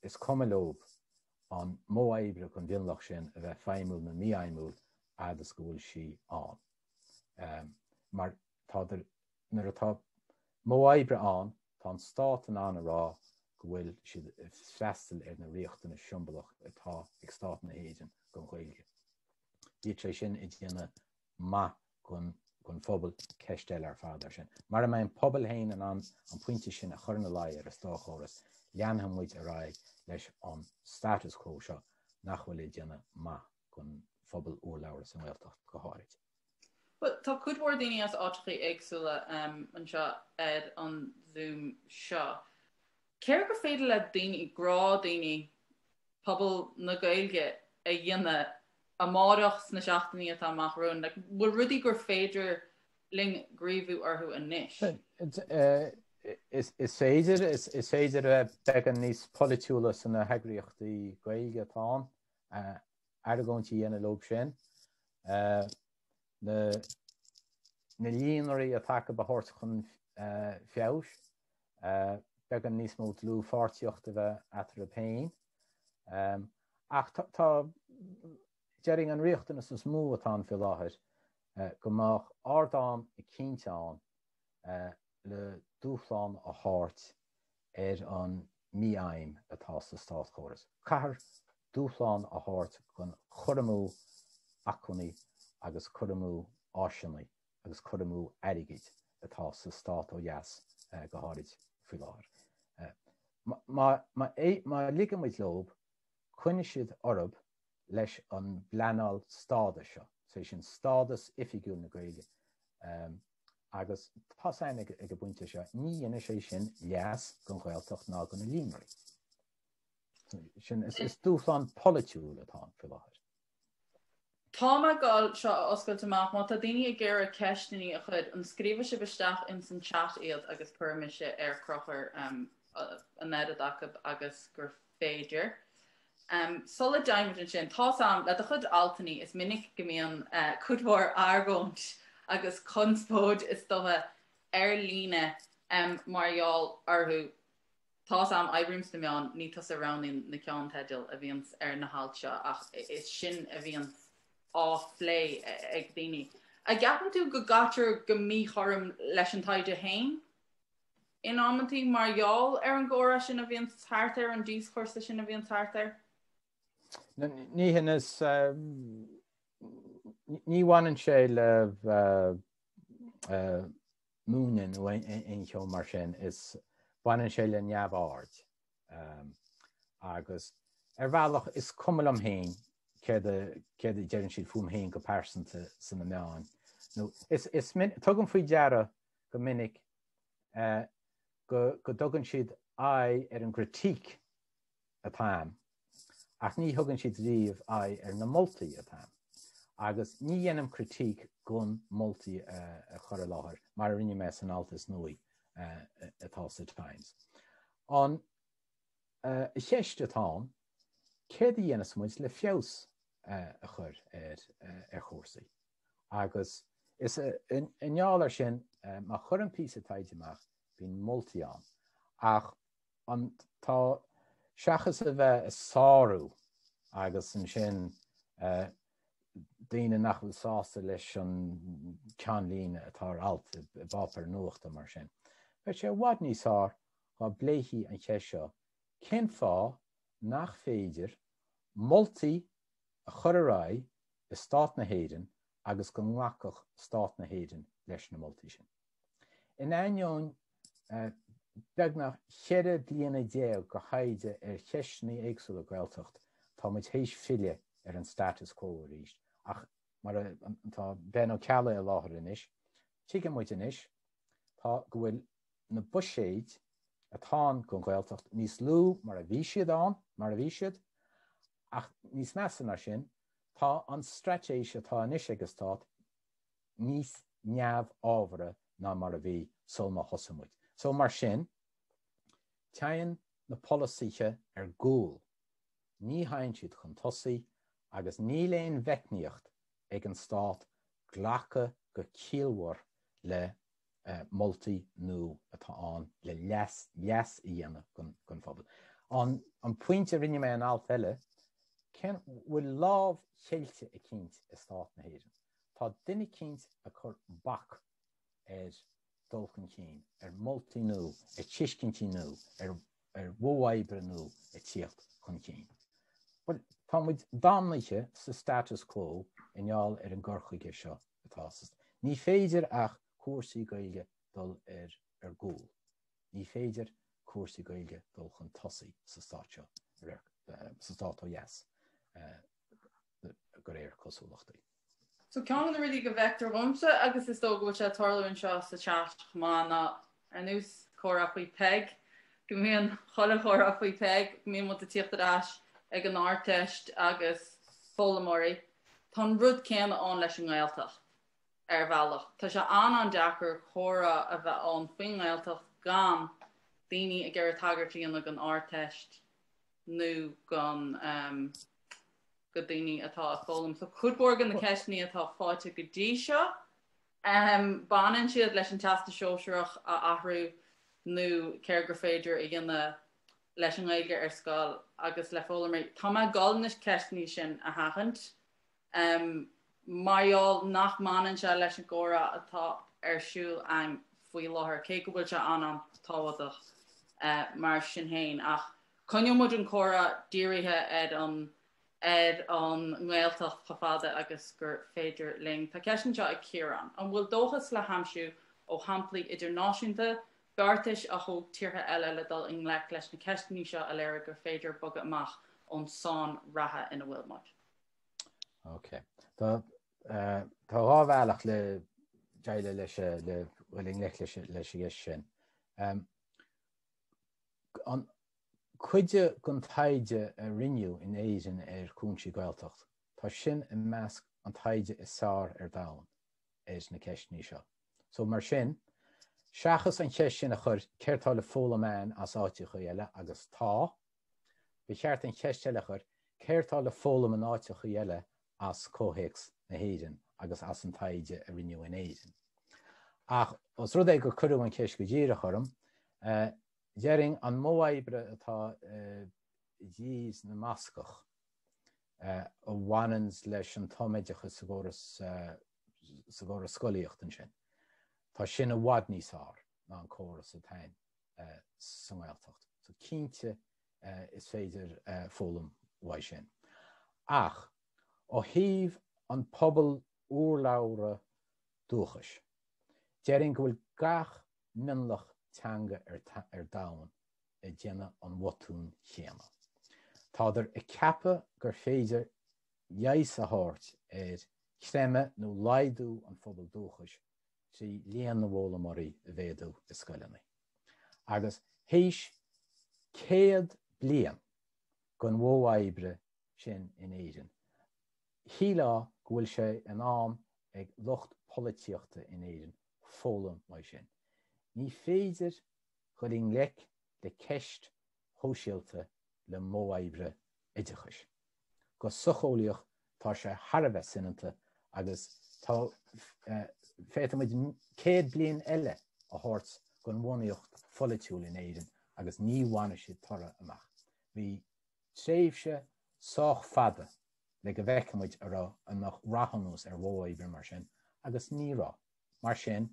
is cuma leob an modh oibre don mhionlach sin a bheith feidhmiúil nó mífheidhmiúil fhad is go bhfuil sí ann. Mar tádar Nuair atá modh oibre ann, tá an stát in ann a rá go bhfuil siad ag freastal ar na riachtanais siombalach atá ag Stát na hÉireann don Ghaeilge. Bíodh sé sin ag déanamh maith don phobal, ceist eile ar fad é sin. Mara mbeidh an pobal féin in ann an pointe sin a chur ina luí ar an státchóras, leanfaidh muid ar aghaidh leis an status quo seo nach bhfuil ag déanamh maith don phobal urlabhra sa nGaeltacht go háirid. Bhuel, tá cuid mhór daoine as áiteachaí éagsúla anseo ar an Zoom seo. Céard gur féidir le daoine, gnáthdhaoine, pobal na Gaeilge a dhéanamh amárach sna seachtainí atá amach romhainn? Like, bhfuil rudaí gur féidir linn gníomhú orthu anois? Is féidir, is féidir a bheith beagán níos polaitiúla sna heagraíochtaí Gaeilge atá ann. argóint a dhéanamh leob sin, na líonraí atá acu a thabhairt chun feabhais, beagán níos mó dlúthpháirtíocht a bheith eatarthu féin. Ach tá, déarfainn, an riachtanas is mó atá ann faoi láthair, go mbeadh ardán eicínt ann le dúshlán a thabhairt ar an mífheidhm atá sa státchóras. Caithfear dúshlán a thabhairt don chur amú acmhainní agus cur amú áiseanna agus cur amú airgid atá sa stát ó dheas go háirid faoi láthair. Má ligeann muid leob, coinneoidh siad orthu leis an bpleanáil stádais seo, is é sin stádas oifigiúil na Gaeilge, agus tá's againn ag an bpointe seo, ní dhéanfaidh sé sin leas don Ghaeltacht ná do na líonraí. Sin, is dúshlán polaitiúil atá ann faoi láthair. Tá mé ag gabháil seo a oscailt amach, má tá daoine ag iarraidh ceisteanna a chur, an scríobhfaidh sibh isteach ins an chat iad agus cuirfidh mise ar Chrochúr an oiread acu agus gur féidir. Sula dtéimid ansin, tá's a'm, le do chuid altannaí, is minic go mbíonn cuid mhór argóint agus conspóid is dócha ar líne mar gheall orthu. Tá's a'm, oibrím sna meáin, ní tusa a roghnaíonn na ceannteidil a bhíonns ar na hailt seo ach is sin a bhíonns á phlé ag daoine. An gceapann tú go gcaitear go míchothrom leis an taighde féin in amantaí mar gheall ar an gcomhrá sin a bhíonns thart air, an díoscúrsa sin a bhíonns thart air? Ní hin is ní bhaineann sé le múineadh nó aon cheo mar sin, is baineann sé le neamhaird. Agus ar bhealach is cuma liom féin céard a céard a deireann siad fúm féin go pearsanta sna meáin. Nó is is tugaim faoi deara go minic go go dtugann siad aghaidh ar an gcritíc atá a'm, ach ní thugann siad riamh aghaidh ar na moltaí atá a'm. Agus ní dhéanaim critíc gan moltaí a chur i láthair, mar a rinne mé san alt is nuaí atá sa Times. An cheist atá ann, céard a dhéanfas muid le feabhas a chur ar chúrsaí? Agus is i ngeall air sin, má chuirim píosa taighde amach, bíonn moltaí ann. Ach an tá seachas a bheith ag sárú agus ansin daoine nach bhfuil sásta leis an ceannlíne atá ar alt i bpáipéar nuachta mar sin. Bheadh sé i bhfad níos fearr dá bpléifí an cheist seo, cén fáth nach féidir moltaí a chur ar aghaidh i Stát na hÉireann. agus go nglacfadh Stát na hÉireann leis na moltaí sin. In ainneoin beagnach 14 bliana de thaighde ar cheisteanna éagsúla Gaeltacht, tá muid théis filleadh ar an status quo arís ach mar tá Ben Ó Ceallaigh i láthair anois, tuigeann muid anois tá go bhfuil na buiséid atá ann don Ghaeltacht níos lú mar a bhí siad ann, mar a bhí siad, ach níos measa ná sin, tá an straitéis atá anois ag an Stát níos neamhábhartha ná mar a bhí sul má thosaigh muid. So mar sin, téann na polasaithe ar gcúl, ní théann siad chun tosaigh agus níl aon mheicníocht ag an Stát glacadh go ciallmhar le moltaí nua atá ann le leas leas a dhéanamh don phobal. An pointe a rinne mé in alt eile, cén bhfuil lámh cheilte eicínt i Stát na hÉireann? Tá duine eicínt ag cur bac ar dul chun cinn, ar moltaí nua, ar tuiscintí nua, ar ar mhodh oibre nua ag tíocht chun cinn. Bhuel, tá muid damnaithe sa status quo i ngeall ar an gcur chuige seo atá sa Ní féidir ach cúrsaí Gaeilge dul ar ar gcúl. Ní féidir cúrsaí Gaeilge dul chun tosaigh sa stát seo, sa stát ó dheas, de réir cosúlachtaí. So ceann de na rudaí go bhfeictear dhomsa agus is dóigh go bhfuil sé ag tarlú anseo sa teach chomh maith ná ar nós comhrá faoi Peig, go mbíonn chuile chomhrá faoi Peig, go mbíonn muid ag tíocht ar ais ag an Ardteist agus foghlaimeoirí. Tá an rud céanna ann leis an nGaeltacht ar bhealach. Tá sé an-an-deacair comhrá a bheith ann faoin nGaeltacht gan daoine ag iarraidh tagairt a dhéanamh don Ardteist nó don go daoine atá ag foghlaim. So cuid mhór de na ceisteanna atá faighte go dtí seo, baineann siad leis an Teastas Sóisearach a athrú nó céard gur féidir a dhéanamh leis an nGaeilge ar scoil agus le foghlaimeoirí. Tá mé ag dul na ceisteanna sin a sheachaint mar gheall nach mbaineann sé leis an gcomhrá atá ar siúl againn faoi láthair, cé go bhfuil sé an-an-tábhachtach mar sin féin. Ach coinneoidh muid an comhrá dírithe ar an ar an nGaeltacht chomh fada agus gur féidir linn. Tá ceist anseo ag Ciarán. An bhfuil dóchas le haimsiú ó shamplaí idirnáisiúnta, beartais a thóg tíortha eile le dul i ngleic leis na ceisteanna seo a léirigh gur féidir bogadh amach ón sáinn reatha ina bhfuil muid? Ok. Tá tá dhá bhealach le déileáil leis le dul i ngleic leis an gceist sin. An cuid den taighde a rinneadh in Éirinn ar chúinsí Gaeltacht, tá sin i measc an taighde is fearr ar domhan ar na ceisteanna seo. So mar sin, seachas an cheist sin a chur céard tá le foghlaim againn as áiteachaí eile, agus tá, ba cheart an cheist eile a chur céard tá le foghlaim in áiteachaí eile as comhthéacs na hÉireann agus as an taighde a rinneadh in Éirinn. Ach os rud é gur cuireadh an cheist go díreach orm, déarfainn an modh oibre atá i dTír na mBascach a bhaineanns leis an tumoideachas sa gcóras sa gcóras scolaíochta ansin, tá sin i bhfad níos fearr ná an córas atá againn sa nGaeltacht. So cinnte is féidir foghlaim uaidh sin. Ach ó thaobh an pobal urlabhra dúchais, déarfainn go bhfuil gach mionlach teanga ar domhan ag déanamh an bhotúin chéanna. Tádar ag ceapadh gur féidir leigheas a thabhairt ar chreimeadh nó laghdú an phobail dúchais trí líon na bhfoghlaimeoirí a mhéadú i scoileanna. Agus théis 100 bliain den mhodh oibre sin in Éirinn, shílfeá go bhfuil sé in am ag lucht polaitíochta in Éirinn foghlaim uaidh sin. Ní féidir dhul i ngleic le ceist shóisialta le modh oibre oideachais. Go socheolaíoch tá sé thar a bheith soineanta agus tá féadfaidh muid 100 bliain eile a thabhairt don bhunaíocht pholaitiúil in Éirinn agus ní bhainfidh siad toradh amach. Bhí tréimhse sách fada le go bhfeicfidh muid a raibh an mbeadh rath anuas ar mhodh oibre mar sin agus ní raibh. Mar sin,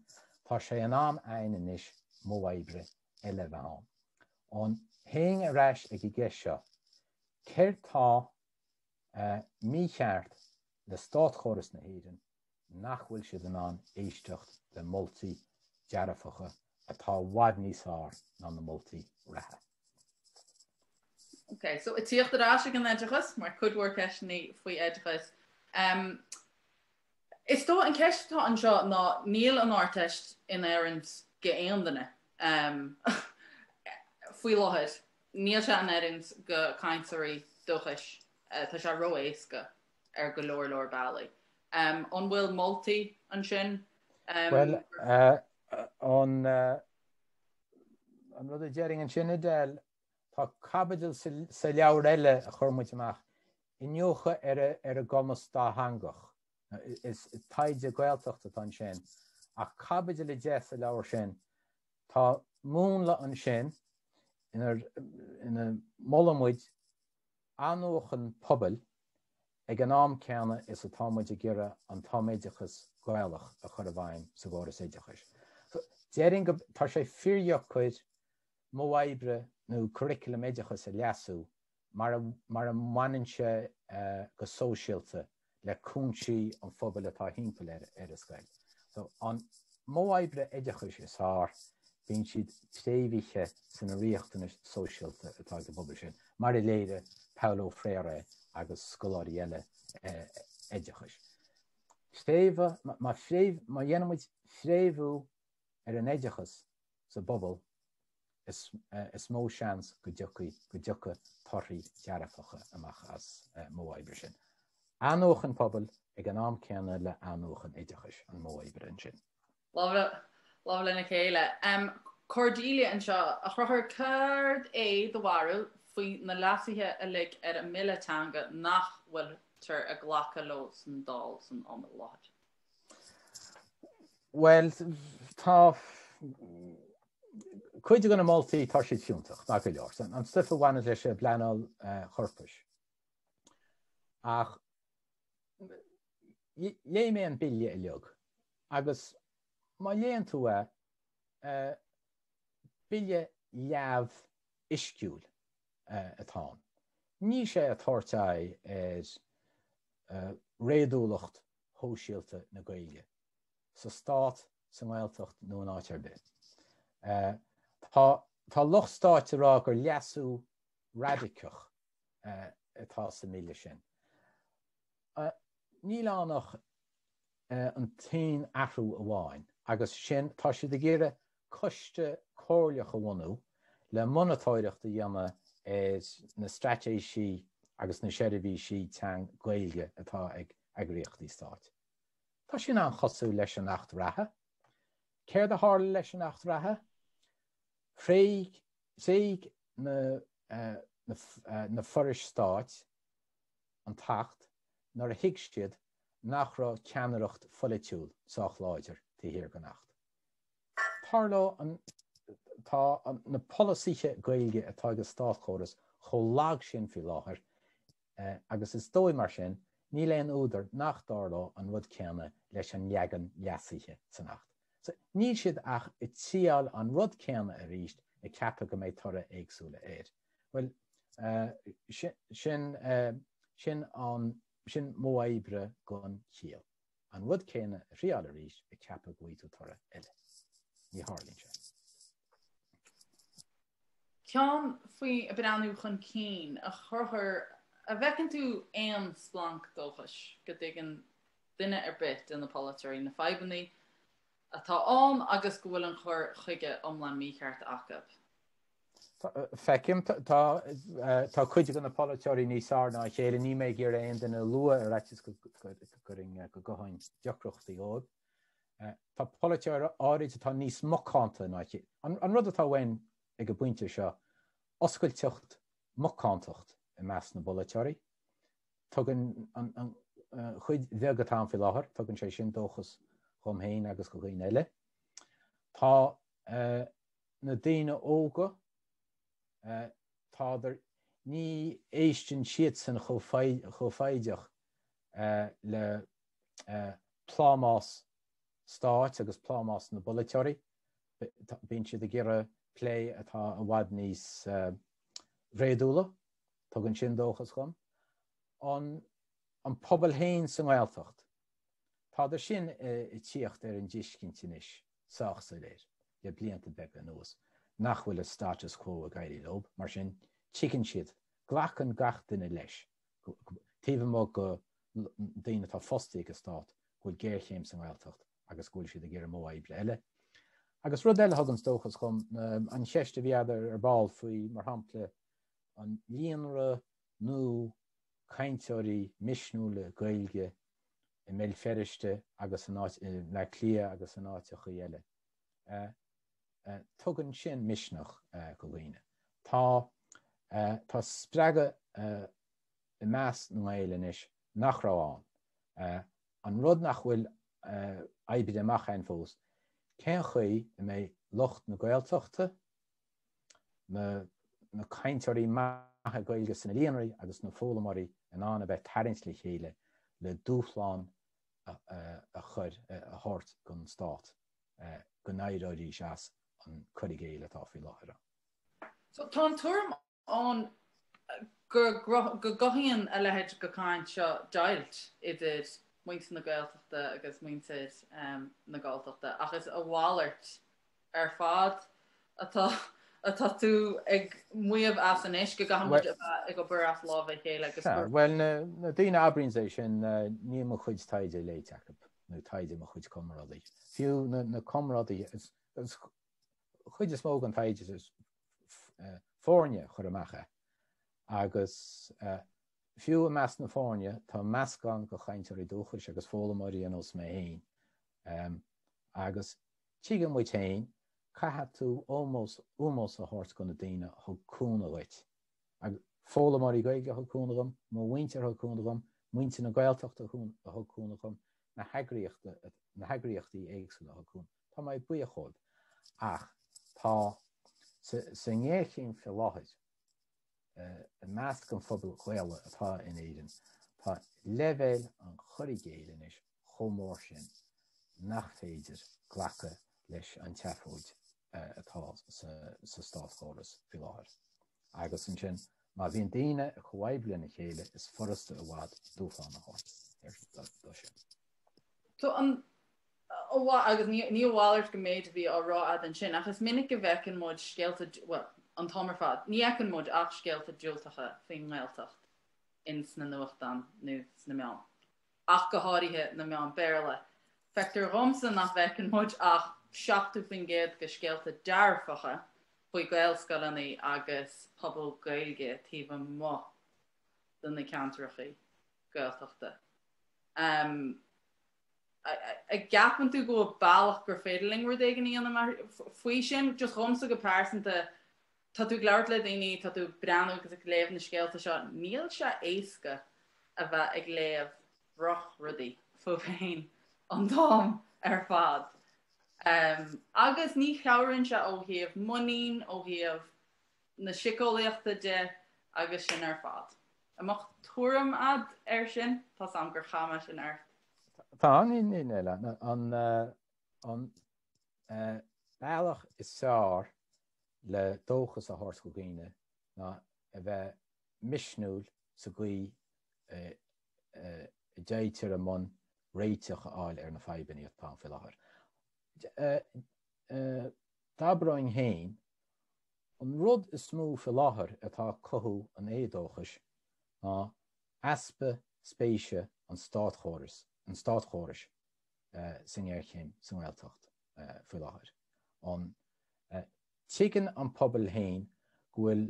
tá sé in am a'ainn anois modh oibre eile a bheith ann. An théinn ar ais ag an gceist seo, céard tá mícheart le státchóras na hÉireann? nach bhfuil siad in ann éisteacht le moltaí dearfacha atá i bhfad níos fearr ná na moltaí reatha. Ok, so ag tíocht ar ais ag an oideachas, mar cuid mhór ceisteanna faoi oideachas. Um, is dóigh an ceist atá anseo ná níl an Ardteist in oiriúint go aon duine um, faoi láthair. Níl sé in oiriúint go cainteoirí dúchais. Uh, tá sé ró-éasca ar go leor leor bealaí. Um, an bhfuil moltaí ansin? Um, well, uh, an uh, An rud a déarfainn ansin, Edel, tá caibidil sa leabhar eile a chuir muid amach, Iniúchadh ar ar an gCumas Dátheangach. Is taighde Gaeltachta atá ansin, ach caibidil 10 sa leabhar sin, tá múnla ansin ina molann muid athnuachan pobail ag an am céanna is atá muid ag iarraidh an tumoideachas Gaelach a chur i bhfeidhm sa gcóras oideachais. So, déarfainn go, tá sé fíordheacair modh oibre nó curriculum oideachais a leasú mara, mara mbaineann sé go sóisialta le cúinsí an phobail atá thimpeall ar ar an scoil. So, an modh oibre oideachais is fearr, bíonn siad préamhaithe sna riachtanais sóisialta atá ag an bpobal sin, mar a léirigh Paulo Freire agus scoláirí eile oideachais. Préamha, má phréamh, má dhéanann muid fréamhú ar an oideachas sa bpobal, is is mó seans go dtiocfaidh go dtiocfaidh torthaí dearfacha amach as modh oibre sin. Athnuachan pobail ag an am céanna le athnuachan oideachais an modh oibre ansin. Lámh lena chéile. Cordelia anseo, a Chonchúir, céard é do bharúil faoi na leasuithe uilig ar an mBille Teanga nach bhfuiltear ag glacadh leo san Dáil san am i láthair? Bhuel, tá cuid de na moltaí, tá siad fiúntach, maith go leor. An stuif a bhaineann leis an bpleanáil chorpais. Ach léigh mé an bille uilig agus má léann tú é, bille leamh uisciúil atá ann. Níl sé ag tabhairt aghaidh ar réadúlacht shóisialta na Gaeilge, sa stát, sa nGaeltacht nó in áit ar bith. Tá tá lucht stáit ag rá gur leasú raidiceach atá sa mbille sin. Níl ann ach an t-aon athrú amháin agus sin tá siad ag iarraidh coiste comhairleach a bhunú le monatóireacht a dhéanamh ar na straitéisí agus na seirbhísí teanga Gaeilge atá ag eagraíochtaí stáit. Tá sin an-chosúil leis an Acht reatha. Céard a tharla leis an Acht reatha? Thréig, thréig na, na, na forais stáit an tAcht nuair a thuig siad nach raibh ceannaireacht pholaitiúil sách láidir taobh thiar den Acht. Tarlóidh an, tá na polasaithe Gaeilge atá ag an státchóras chomh lag sin faoi láthair agus is dóigh mar sin níl aon údar nach dtarlódh an rud céanna leis an leagan leasaithe san Acht. So, níl siad ach ag triáil an rud céanna arís ag ceapadh go mbeidh toradh éagsúla air. Bhuel, sin, sin an, sin modh oibre gan chiall. An rud céanna a thriáil arís ag ceapadh go bhfaighidh tú toradh eile. Ní tharlaíonn sé. Ceann faoi ag breathnú chun cinn, a Chonchúir, an bhfeiceann tú aon splanc dóchais go dtuigeann duine ar bith de na polaiteoirí na fadhbanna atá ann agus go bhfuil an cur chuige iomlán mícheart acu? Feicim. Tá cuid de na polaiteoirí níos fearr ná a chéile. Níl mé ag iarraidh aon duine a lua ar fhaitíos go gcuirfinn, go gcothóinn deacrachtaí dóibh. Tá polaiteoirí áirid atá níos macánta ná a chéile. An rud atá uainn ag an bpointe seo, oscailteacht, macántacht i measc na bpolaiteoirí. Tugann an chuid bheag atá ann faoi láthair, tugann sé sin dóchas dhom féin agus do dhaoine eile. Tá na daoine óga, tádar, ní éisteann siadsan chomh foighdeach le plámás stáit agus plámás na bpolaiteoirí. Bíonn siad ag iarraidh plé atá i bhfad níos réadúla. Tugann sin dóchas dhom. An pobal féin sa nGaeltacht. Tádar sin ag tíocht ar an dtuiscint anois, sách soiléir, le blianta beaga anuas, nach bhfuil an status quo ag éirí leo, mar sin, tuigeann siad, glacann gach duine leis, taobh amuigh de daoine atá fostaithe ag an stát, go bhfuil géarchéim sa nGaeltacht agus go bhfuil siad ag iarraidh modh oibre eile. Agus rud eile a thuganns dóchas dhom, an cheist a bhí agat ar ball faoi, mar shampla, an líonra nua cainteoirí misniúla Gaeilge i mBéal Feirste agus in áit, i mBleá Cliath agus in áiteachaí eile. Tugann sin misneach go dhaoine. Tá, tá spreagadh i measc na nGael anois nach raibh ann. An rud nach bhfuil oibrithe amach againn fós, cén chaoi a mbeidh lucht na Gaeltachta, na cainteoirí maithe Gaeilge sna líonraí agus na foghlaimeoirí in ann a bheith ag tarraingt le chéile le dúshlán a chur, a thabhairt don stát go n-éireoidís as an cur i gcéill atá faoi láthair ann. So tá an tuairim ann go gcothaíonn a leithéid de chaint seo deighilt idir muintir na Gaeltachta agus muintir na Galltachta ach is a mhalairt ar fad atá atá tú ag maíomh as anois, go gcaithfidh muid a bheith ag obair as lámha a chéile agus gur. Bhuel, na daoine a abraíonns é sin, níl mo chuid taighde léite acu, nó taighde mo chuid comrádaí. Fiú na comrádaí, is chuid is mó den taighde is foirne a chuir amach é. Agus fiú i measc na foirne, tá meascán de chainteoirí dúchais agus foghlaimeoirí ar nós mé féin. Agus Tuigeann muid féin, caithfidh tú ómós, ómós a thabhairt do na daoine a thug cúnamh dhuit. Agus foghlaimeoirí Gaeilge a thug cúnamh dhom, mo mhuintir a thug cúnamh dhom, muintir na Gaeltachta a thug cúnamh dhom, na heagraíochta, na heagraíochtaí éagsúla a thug cúnamh. Tá mé buíoch dhóibh. Ach tá, sa, sa ngéarchéim faoi láthair, i measc an phobail Ghaelaigh atá in Éirinn, tá leibhéal an chur i gcéill anois chomh mór sin nach féidir glacadh leis an tseafóid atá sa státchóras faoi láthair. Agus ansin, má bhíonn daoine ag comhoibriú lena chéile, is furasta i bhfad dúshlán a thabhairt dó sin. So an agus ní a mhalairt den méid a bhí á rá a'd ansin, ach is minic go bhfeiceann muid scéalta, bhuel, an t-am ar fad, ní fheiceann muid ach scéalta diúltacha faoin nGaeltacht in sna nuachtáin nó sna meáin, ach go háirithe na meáin Béarla. Feictear dhomsa nach bhfeiceann muid ach 70% de scéalta dearfacha faoi Ghaelscoileanna agus pobal Gaeilge taobh amuigh de na ceantracha Gaeltachta. An gceapann tú go bhfuil bealach gur féidir linn rud éigin a dhéanamh faoi sin? Just dhomsa go pearsanta, tá tú ag labhairt le daoine, tá tú ag breathnú agus ag léamh na scéalta seo, níl sé éasca a bheith ag léamh drochrudaí fúibh féin an t-am ar fad. Agus ní chabhraíonn sé ó thaobh muinín, ó thaobh na síceolaíochta de agus sin ar fad. An mbeadh tuairim a'd air sin? Tá's a'm gur chaith mé sin ort. Tá, níl an an bealach is fearr le dóchas a thabhairt do dhaoine ná a bheith misniúil sa gcaoi a dtéitear i mbun réiteach a fháil ar na fadhbanna atá ann faoi láthair. D'abróinn féin An rud is mó faoi láthair atá ag cothú an éadóchais ná easpa spéise an státchórais an státchórais sa ngéarchéim sa nGaeltacht faoi láthair. An tuigeann an pobal féin go bhfuil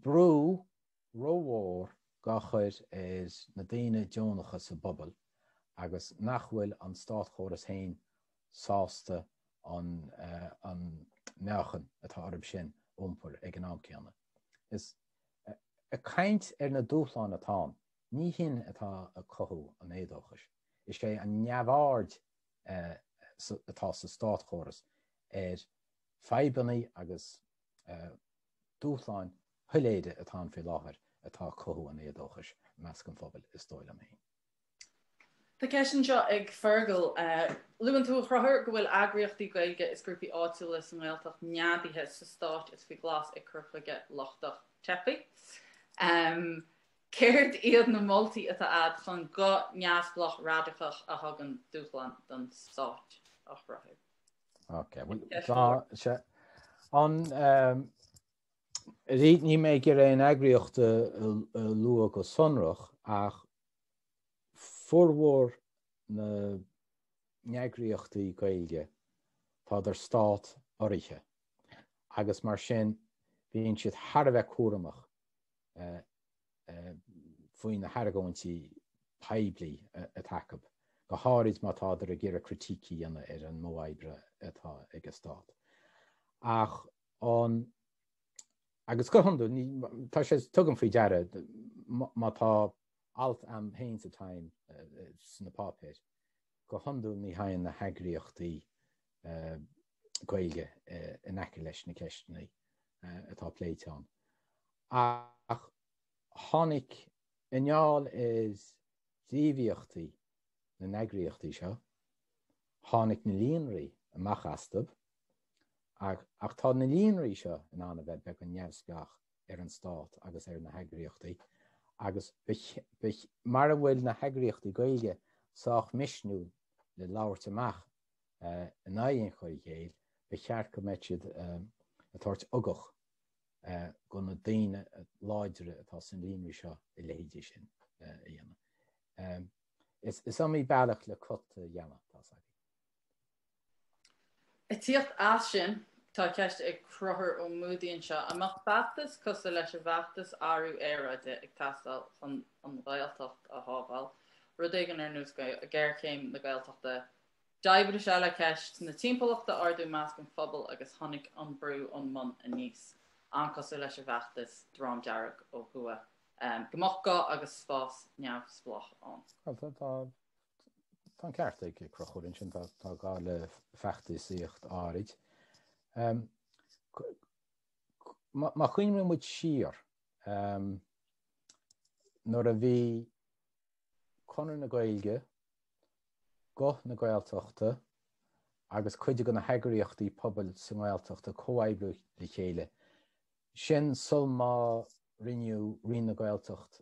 brú rómhór dhá chur ar na daoine deonacha sa bpobal agus nach bhfuil an státchóras féin sásta an meáchan atá orthu sin a iompar ag an am céanna. Is ag caint ar na dúshláin atá ann, ní hin atá ag cothú an éadóchais. Is é an neamhaird atá sa státchóras ar fadhbanna agus dúshláin shoiléire atá ann faoi láthair atá ag cothú an éadóchais i measc an phobail, is dóigh liom féin. Tá ceist anseo ag Fergal. Luann tú, a Chonchúir, go bhfuil eagraíochtaí Gaeilge is grúpaí áitiúla sa nGaeltacht neadaithe sa stát is faoi ghlas ag cur chuige lochtach teipí. Céard iad na moltaí atá a'd chun guth neamhspleách radacach a thugann dúshlán don stát a chruthú? Ok, bhuel, tá sé an níl mé ag iarraidh aon eagraíocht a lua go sonrach ach formhór na n-eagraíochtaí Gaeilge tádar stát urraithe agus mar sin bíonn siad thar a bheith cúramach faoi na hargóintí poiblí atá acu, go háirid má tádar ag iarraidh critíc a dhéanamh ar an modh oibre atá ag an stát. Ach an, agus go hiondúil, tá sé, tugaim faoi deara, má tá alt a'm féin sa Time, sna páipéir, go hiondúil ní thagann na heagraíochtaí Gaeilge in aice leis na ceisteanna atá pléite ann. Ach tháinig, i ngeall ar ghníomhaíochtaí na n-eagraíochtaí seo, tháinig na líonraí amach astu, ach tá na líonraí seo in ann a bheith beagán neamhspleách ar an stát agus ar na heagraíochtaí agus mara bhfuil na heagraíochtaí Gaeilge sách misniúil le labhairt amach in aghaidh an chur i gcéill, ba cheart go mbeadh siad ag tabhairt ugach do na daoine láidre atá sna líonraí seo a leithéidí sin a dhéanamh. Is iomaí bealach le cut a dhéanamh, tá's againn. Ag tíocht as sin, tá ceist ag Conchúr Ó Muadaigh anseo, an mbeadh feachtas cosúil leis an bhfeachtas athrú aeráide ag teastáil chun an Ghaeltacht a shábháil, rud éigin ar nós géarchéim na Gaeltachta? D'oibrigh sé le ceist na timpeallachta a ardú i measc an phobail agus tháinig an brú ón mbun aníos, an-cosúil leis an bhfeachtas Dream Dearg ó thuaidh. Go mbeadh guth agus spás neamhspleách ann. Bhuel, tá Tá an ceart ag Conchúr ansin, tá gá le feachtasaíocht áirid. Má chuimhníonn muid siar, nuair a bhí Conradh na Gaeilge, Guth na Gaeltachta agus cuid de na heagraíochtaí pobail sa nGaeltacht ag comhoibriú le chéile, sin sul má rinneadh Roinn na Gaeltacht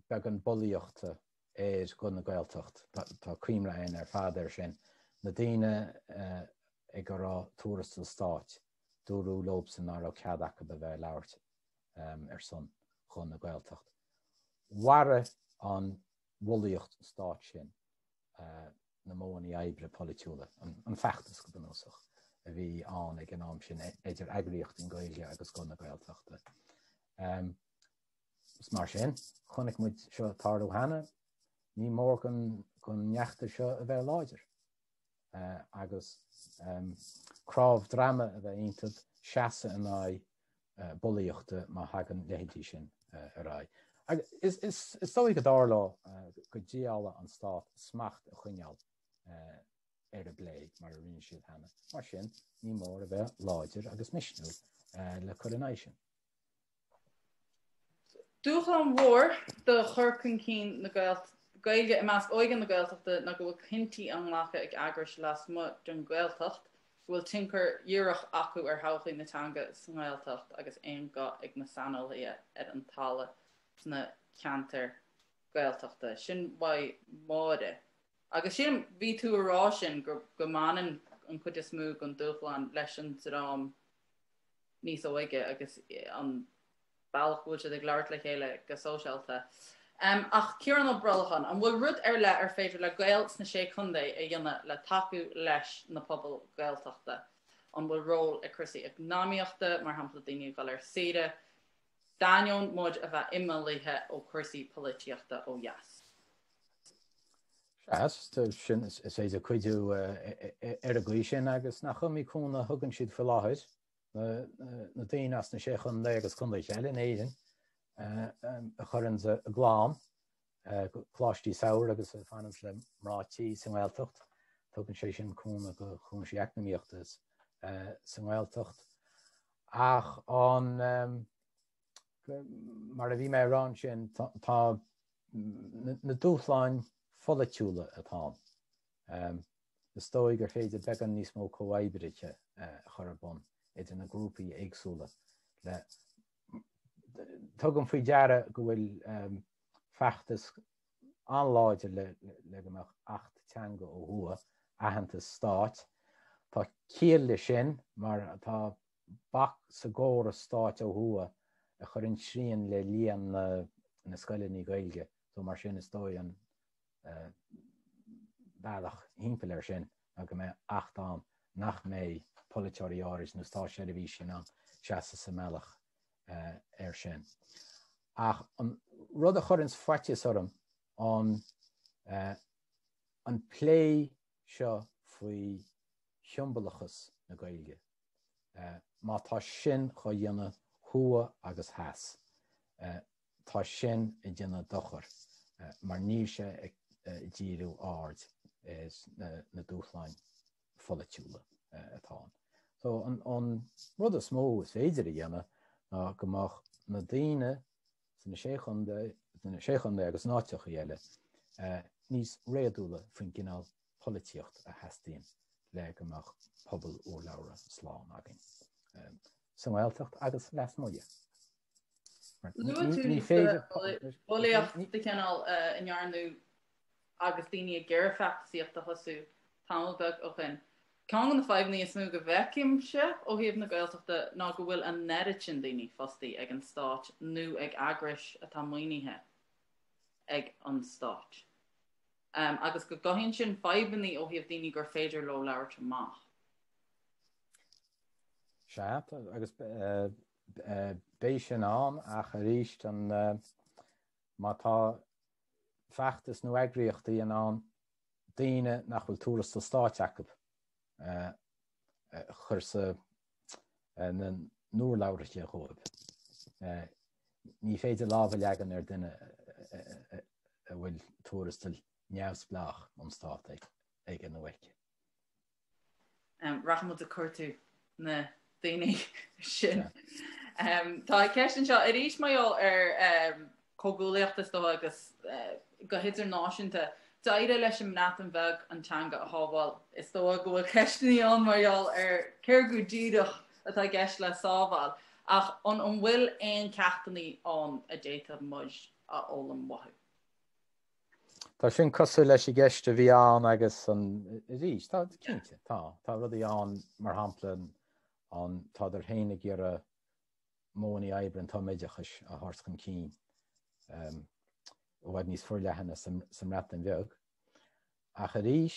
beagán bulaíochta ar Ghuth na Gaeltacht. Tá cuimhne againn ar fad air sin. Na daoine ag a raibh tuarastal stáit, dúradh leobsan ná raibh cead acu a bheith ag labhairt ar son Ghuth na Gaeltacht. Mharaigh an bhulaíocht stáit sin na modhanna oibre polaitiúla, an feachtas go bunúsach a bhí ann ag an am sin idir eagraíochtaí Gaeilge agus Guth na Gaeltachta. Is mar sin, chonaic muid seo tarlú cheana, ní mór don fheachtas seo a bheith láidir agus cnámh droma a bheith iontu, seasamh in aghaidh bulaíochta má thagann leithéidí sin ar aghaidh. Agus is dóigh go dtarlódh go dtriailfidh an stát smacht a choinneáil ar an bplé mar a rinne siad cheana. Mar sin, ní mór a bheith láidir agus misniúil le cur in aghaidh sin. Dúshlán mhór do chur chun cinn na Gaeilge i measc óige na Gaeltachta ná go bhfuil cinntí á nglacadh ag eagrais lasmuigh den Ghaeltacht go bhfuil tionchar dhíreach acu ar thodhchaí na teanga sa nGaeltacht agus aon ghuth ag na saineolaithe ar an talamh sna ceantair Ghaeltachta. Sin uaidh Máire. Agus sílim, bhí tú ag rá sin go mbaineann an chuid is mó den dúshlán leis an dream níos óige agus an bealach go bhfuil siad ag labhairt le chéile go sóisialta. Ach Ciarán Ó Brolcháin, an bhfuil rud ar leith ar féidir le Gaeil sna Sé Chontae a dhéanamh le tacú leis na pobail Ghaeltachta? An bhfuil ról ag cúrsaí eacnamaíochta, mar shampla daoine ag dul ar saoire, d'ainneoin muid a bheith imeallaithe ó chúrsaí polaitíochta ó dheas? Sea, sin, is féidir cuidiú ar an gcaoi sin agus nach iomaí cúnamh a thugann siad faoi láthair, na daoine as na Sé Chontae agus contaetha eile in Éirinn a chuireann a gclann go coláistí samhraidh agus a fananns le mná tí sa nGaeltacht. Tugann sé sin cúnamh do chúinsí eacnamaíochta sa nGaeltacht. Ach an, mar a bhí mé a rá ansin, tá na dúshláin pholaitiúla atá ann. Is dóigh gur féidir beagán níos mó comhoibrithe a chur ar bun idir na grúpaí éagsúla le Tugaim faoi deara go bhfuil. Feachtas an-láidir le le go mbeadh Acht Teanga ó thuaidh, aitheantas stáit. Tá ciall leis sin mar tá bac sa gcóras stáit ó thuaidh a chuireann srian le líon na na scoileanna Gaeilge so mar sin is dóigh an bealach thimpeall air sin ná go mbeidh Acht ann nach mbeidh polaiteoirí áirid nó státseirbhísigh in ann seasamh sa mbealach air sin. Ach an rud a chuireanns faitíos orm an an plé seo faoi shiombalachas na Gaeilge, má tá sin dhá dhéanamh thuaidh agus theas, tá sin ag déanamh dochar mar níl sé ag díriú aird ar na dúshláin pholaitiúla atá ann. So an rud is mó is féidir a dhéanamh ná go mbeadh na daoine sna sé chontae, sna sé chontae agus in áiteachaí eile níos réadúla faoin gcineál polaitíocht a theastaíonn le go mbeadh pobal urlabhra slán againn sa nGaeltacht agus lasmuigh de. Luaigh tú bulaíocht de chineál a ndearnadh agus daoine ag iarraidh feachtasaíocht a thosú tamall beag ó shin. Ceann de na fadhbanna is mó go bhfeicimse ó thaobh na Gaeltachta ná go bhfuil an oiread sin daoine fostaí ag an stát nó ag eagrais atá maoinithe ag an stát. Agus go gcothaíonn sin fadhbanna ó thaobh daoine gur féidir leo labhairt amach. Sea, agus beidh sin ann ach arís an má tá feachtas nó eagraíochtaí in ann daoine nach bhfuil tuarastal stáit acu a chur sa na n-urlabhraithe dhóibh. Ní féidir lámh a leagan ar duine a bhfuil tuarastal neamhspleách ón stát aige nó aici. Rachaidh muid ag cuartú na daoine sin. Tá ceist anseo arís mar gheall ar comhghuaillíocht is dócha agus go hidirnáisiúnta. D'éirigh leis an mBreatain Bheag an teanga a shábháil. Is dócha go bhfuil ceisteanna ann mar gheall ar céard go díreach atá i gceist le sábháil. Ach an bhfuil aon ceachtanna ann a d'fhéadfadh muid a fhoghlaim uathu? Tá sin cosúil leis an gceist a bhí ann agus an arís, tá cinnte, tá, tá rudaí ann mar shampla an tádar féin ag iarraidh modhanna oibre an tumoideachais a thabhairt chun cinn i bhfad níos forleithne sa mBreatain Bheag. Ach arís,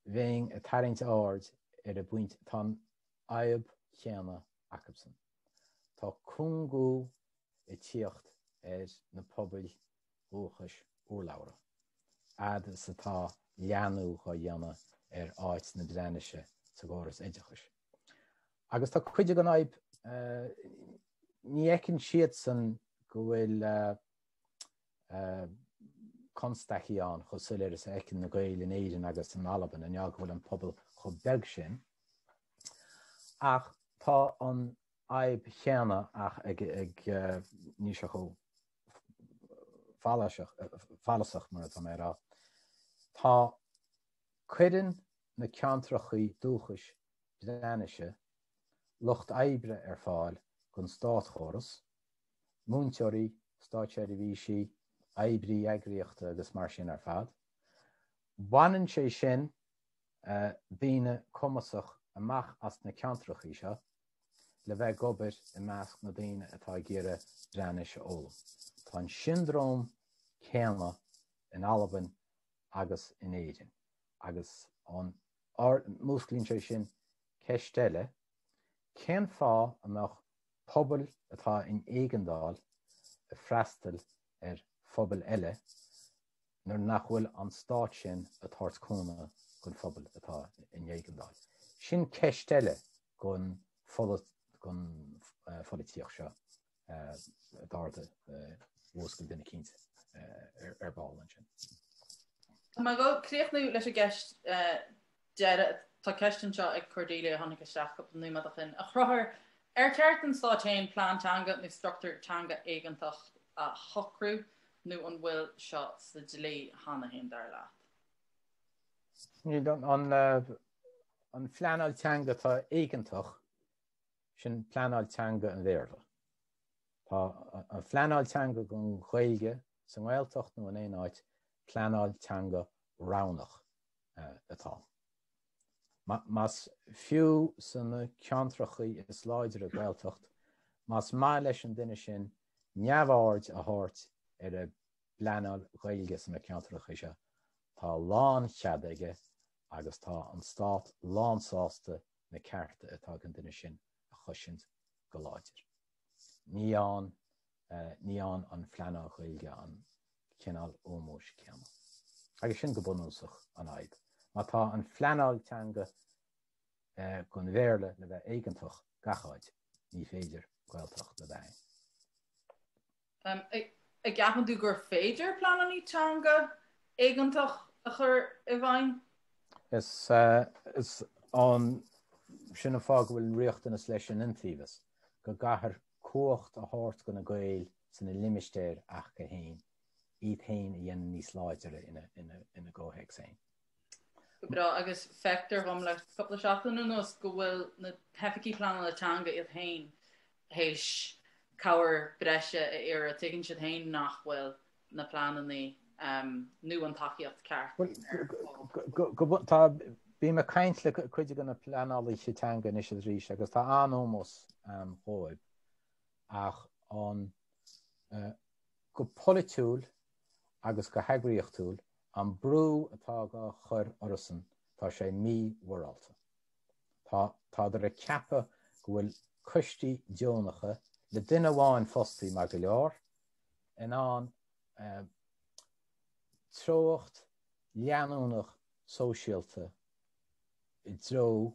bheinn ag tarraingt aird ar an bpointe, tá an fhadhb chéanna acusan. Tá cúngú ag tíocht ar na pobail dhúchais urlabhra, fhad is atá leathnú dhá dhéanamh ar áit na Breatnaise sa gcóras oideachais. Agus tá cuid den fhadhb, ní fheiceann siadsan go bhfuil constaicí ann chomh soiléir is a fheiceann na Gaeil in Éirinn agus in Albain, i ngeall go bhfuil an pobal chomh beag sin. Ach tá an fhadhb chéanna ach ag níl sé chomh follasach mar atá mé a rá. Tá cuireann na ceantrachaí dúchais Breatnaise lucht oibre ar fáil don státchóras, múinteoirí, státseirbhísigh, oibrí eagraíochta agus mar sin ar fad. Baineann sé sin daoine cumasach amach as na ceantrachaí seo le bheith ag obair i measc na daoine atá ag iarraidh Breatnais a fhoghlaim. Tá an siondróm céanna in Albain agus in Éirinn agus an músclaíonn sé sin ceist eile, cén fáth a mbeadh pobail atá in éigeandáil ag freastal ar phobail eile nuair nach bhfuil an stát sin ag tabhairt cúnamh don phobal atá in éigeandáil. Sin ceist eile don pholaitíocht seo a d'ardaigh mhúscail duine eicínt ar ball ansin. Tá mé ag dul críochnú leis an gceist deiridh. Tá ceist anseo ag Cordelia a tháinig isteach cúpla nóiméad ó shin. A Chonchúir, ar cheart don stát féin plean teanga nó struchtúr teanga éigeantach a shocrú nó an bhfuil seo sa dlí cheana féin, dar leat? Níl. An phleanáil teanga atá éigeantach, sin pleanáil teanga an Bhéarla. Tá an phleanáil teanga don Ghaeilge sa nGaeltacht nó in aon áit, pleanáil teanga roghnach atá ann. Más fiú sna ceantrachaí is láidre Gaeltacht, más maith leis an duine sin neamhaird a thabhairt ar an bpleanáil Ghaeilge sna ceantrachaí seo, tá lánchead aige agus tá an Stát lánsásta na cearta atá ag an duine sin a chosaint go láidir. Ní fhaigheann ní fhaigheann an phleanáil Ghaeilge an cineál ómóis céanna. Agus sin go bunúsach an fhadhb. Má tá an phleanáil teanga don Bhéarla le bheith éigeantach gach áit, ní féidir Gaeltacht a bheith ann. An gceapann tú gur féidir pleananna teanga éigeantach a chur i bhfeidhm? Is an sin an fáth go bhfuil an riachtanas leis an iontaobhas, go gcaithfear cumhacht a thabhairt do na Gaeil sna limistéir acu féin, iad féin a dhéanamh níos láidre ina gcomhthéacs féin. Go breá, agus feictear dhom le cúpla seachtain anuas go bhfuil na hoifigigh pleanála teanga iad féin théis cabhair breise a iarraidh, tuigeann siad féin nach bhfuil na pleananna nó an tacaíocht ceart ar fáil. Tá, bím ag caint le cuid de na pleanálaithe teanga anois is arís agus tá an-ómós a'm dhóibh ach an, go polaitiúil agus go heagraíochtúil, an brú atá á chur orthusan, tá sé mímhorálta. Tá, tádar ag ceapadh go bhfuil coistí deonacha, le duine amháin fostaí maith go leor, in ann treocht leanúnach sóisialta i dtreo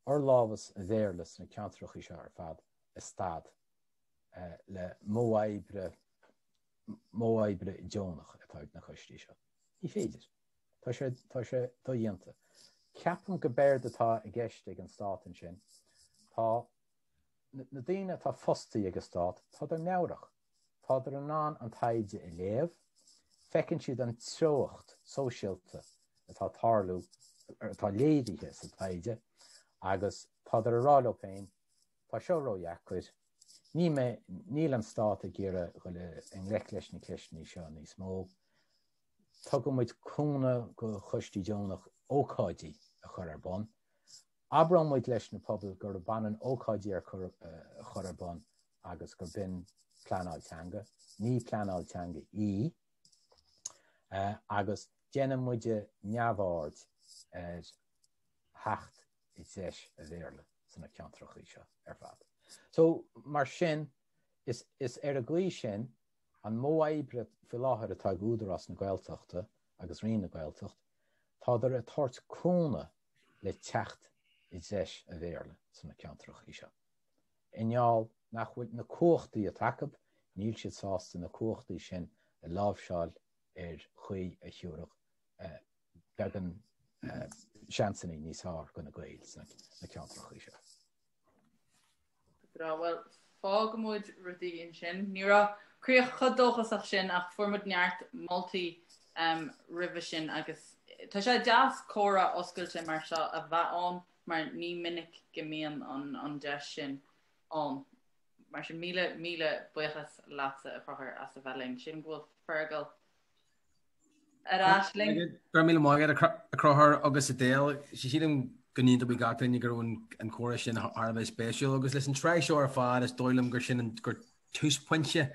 fhorlámhas an Bhéarla sna ceantracha seo ar fad a stad le modh oibre modh oibre deonach atá ag na coistí seo. Ní féidir. Tá sé, tá sé dodhéanta. Ceapaim go b'éard atá i gceist ag an stát ansin, tá na daoine atá fostaí ag an stát, tádar meabhrach, tádar in ann an taighde a léamh, feiceann siad an treocht sóisialta atá ag tarlú, atá léirithe sa taighde agus tádar ag rá leo féin, tá seo ródheacair, ní mé, níl an stát ag iarraidh dhul i ngleic leis na ceisteanna seo níos mó, tugann muid cúnamh go choistí deonach ócáidí a chur ar bun. Abróidh muid leis na pobail gurb ionann ócáidí a chur ar bun agus gur b'in pleanáil teanga. Ní pleanáil teanga í. Agus déanann muide neamhaird ar theacht i dtreis an Bhéarla sna ceantrachaí seo ar fad. So, mar sin, is ar an gcaoi sin, an modh oibre faoi láthair atá ag Údarás na Gaeltachta agus Roinn na Gaeltacht, tádar ag tabhairt cúnamh le teacht i dtreis an Bhéarla sna ceantrachaí seo. I ngeall nach bhfuil na cumhachtaí atá acu, níl siad sásta na cumhachtaí sin a láimhseáil ar chaoi a thiúrfadh beagán seansanna níos fearr do na Gaeil sna ceantrachaí seo. Breá, bhuel, fágfaidh muid rudaí ansin. Ní raibh críoch chomh dóchasach sin ach fuair muid neart moltaí roimhe sin agus tá sé deas comhrá oscailte mar seo a bheith ann mar ní minic go mbíonn an deis sin ann. Mar sin míle míle buíochas leatsa a Chonchúir as a bheith linn. Sílim go bhfuil Fergal Ar ais linn. Go raibh míle maith agat a Chonchúir agus a Edel. Sílim go n-aontóidh gach duine go raibh an comhrá sin thar a bheith spéisiúil agus leis an tsraith seo ar fad is dóigh liom gur sin an gur túsphointe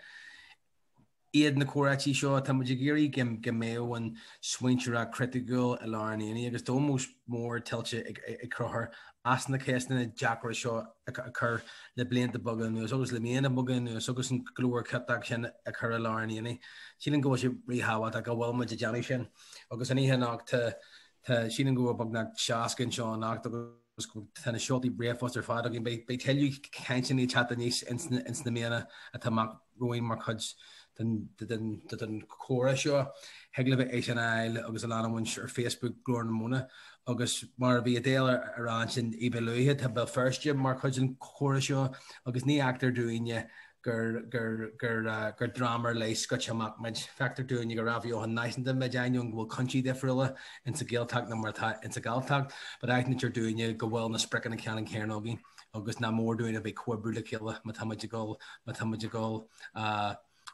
iad na comhráití seo. Tá muid ag iarraidh go mbeadh an smaointeoireacht chriticiúil i lár an aonaigh agus tá ómós mór tuillte ag Conchúr as na ceisteanna deacra seo a chur le blianta beaga anuas agus le míonna beaga anuas agus an glór ciotach sin a chur i lár an aonaigh. Sílim go bhfuil sé ríthábhachtach go bhfuil muid ag déanamh sin agus an oíche anocht tá tá sílim go bhfuil beagnach 60 anseo anocht agus tá na seoltaí ríomhphost ar fad againn. Beidh beidh tuilleadh cainteanna ag teacht aníos ins na ins na míonna atá amach romhainn mar chuid den den den chomhrá seo. Thig libh é sin a fháil agus a leanúint ar Facebook Glór na Móna agus mar a bhí Edel a rá ansin ní ba luaithe tá Béal Feirste mar chuid den chomhrá seo agus ní fheictear dúinne. Gur, gur, gur, gur dream ar leith scoite amach muid. Feictear dúinne gur athbheochan náisiúnta muid, ainneoin go bhfuil cúinsí difriúla insa Ghaeltacht ná mar atá insa Ghalltacht, but aithnítear dúinne go bhfuil na spriocanna ceannann céanna againn agus nach mór dúinn a bheith ag comhoibriú le chéile má tá muid ag dul, má tá muid ag dul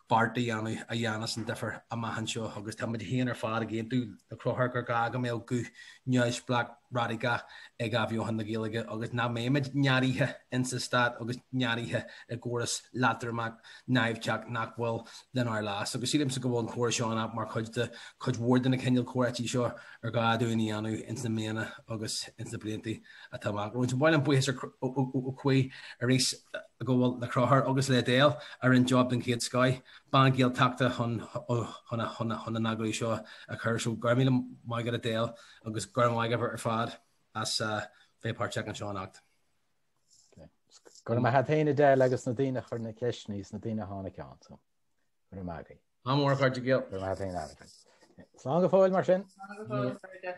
beart a dhéanamh a dhéanfas an difear amach anseo agus tá muid féin ar fad ag aontú le Conchúr gur gá go mbeadh guth neamhspleách radacach ag athbheochan na Gaeilge agus nach mbeimid neadaithe insa stát agus neadaithe i gcóras leattromach naimhdeach nach bhfuil lenár leas. Agus sílimse go bhfuil an comhrá seo anocht mar chuid de chuid mhór de na cineál comhráití seo ar gá dúinn a dhéanamh ins na míonna agus ins na blianta atá amach romhainn. So ba mhaith liom buíochas ó chroí arís a ghabháil le Conchúr agus le Edel a rinne job den chéad scoith, bean Gaeltachta chun chun an agallamh seo a chur. So go raibh míle maith agat Edel agus go raibh maith agaibh ar fad as bheith páirteach anseo anocht. Go raibh maith agat féin Edel agus na daoine a chuir na ceisteanna is na daoine a tháinig ann. So, go raibh maith agaibh. Ádh mór a chairde Gael. Go raibh maith agat féin. Slán go fóill mar sin. Slán go fóill, a chairde.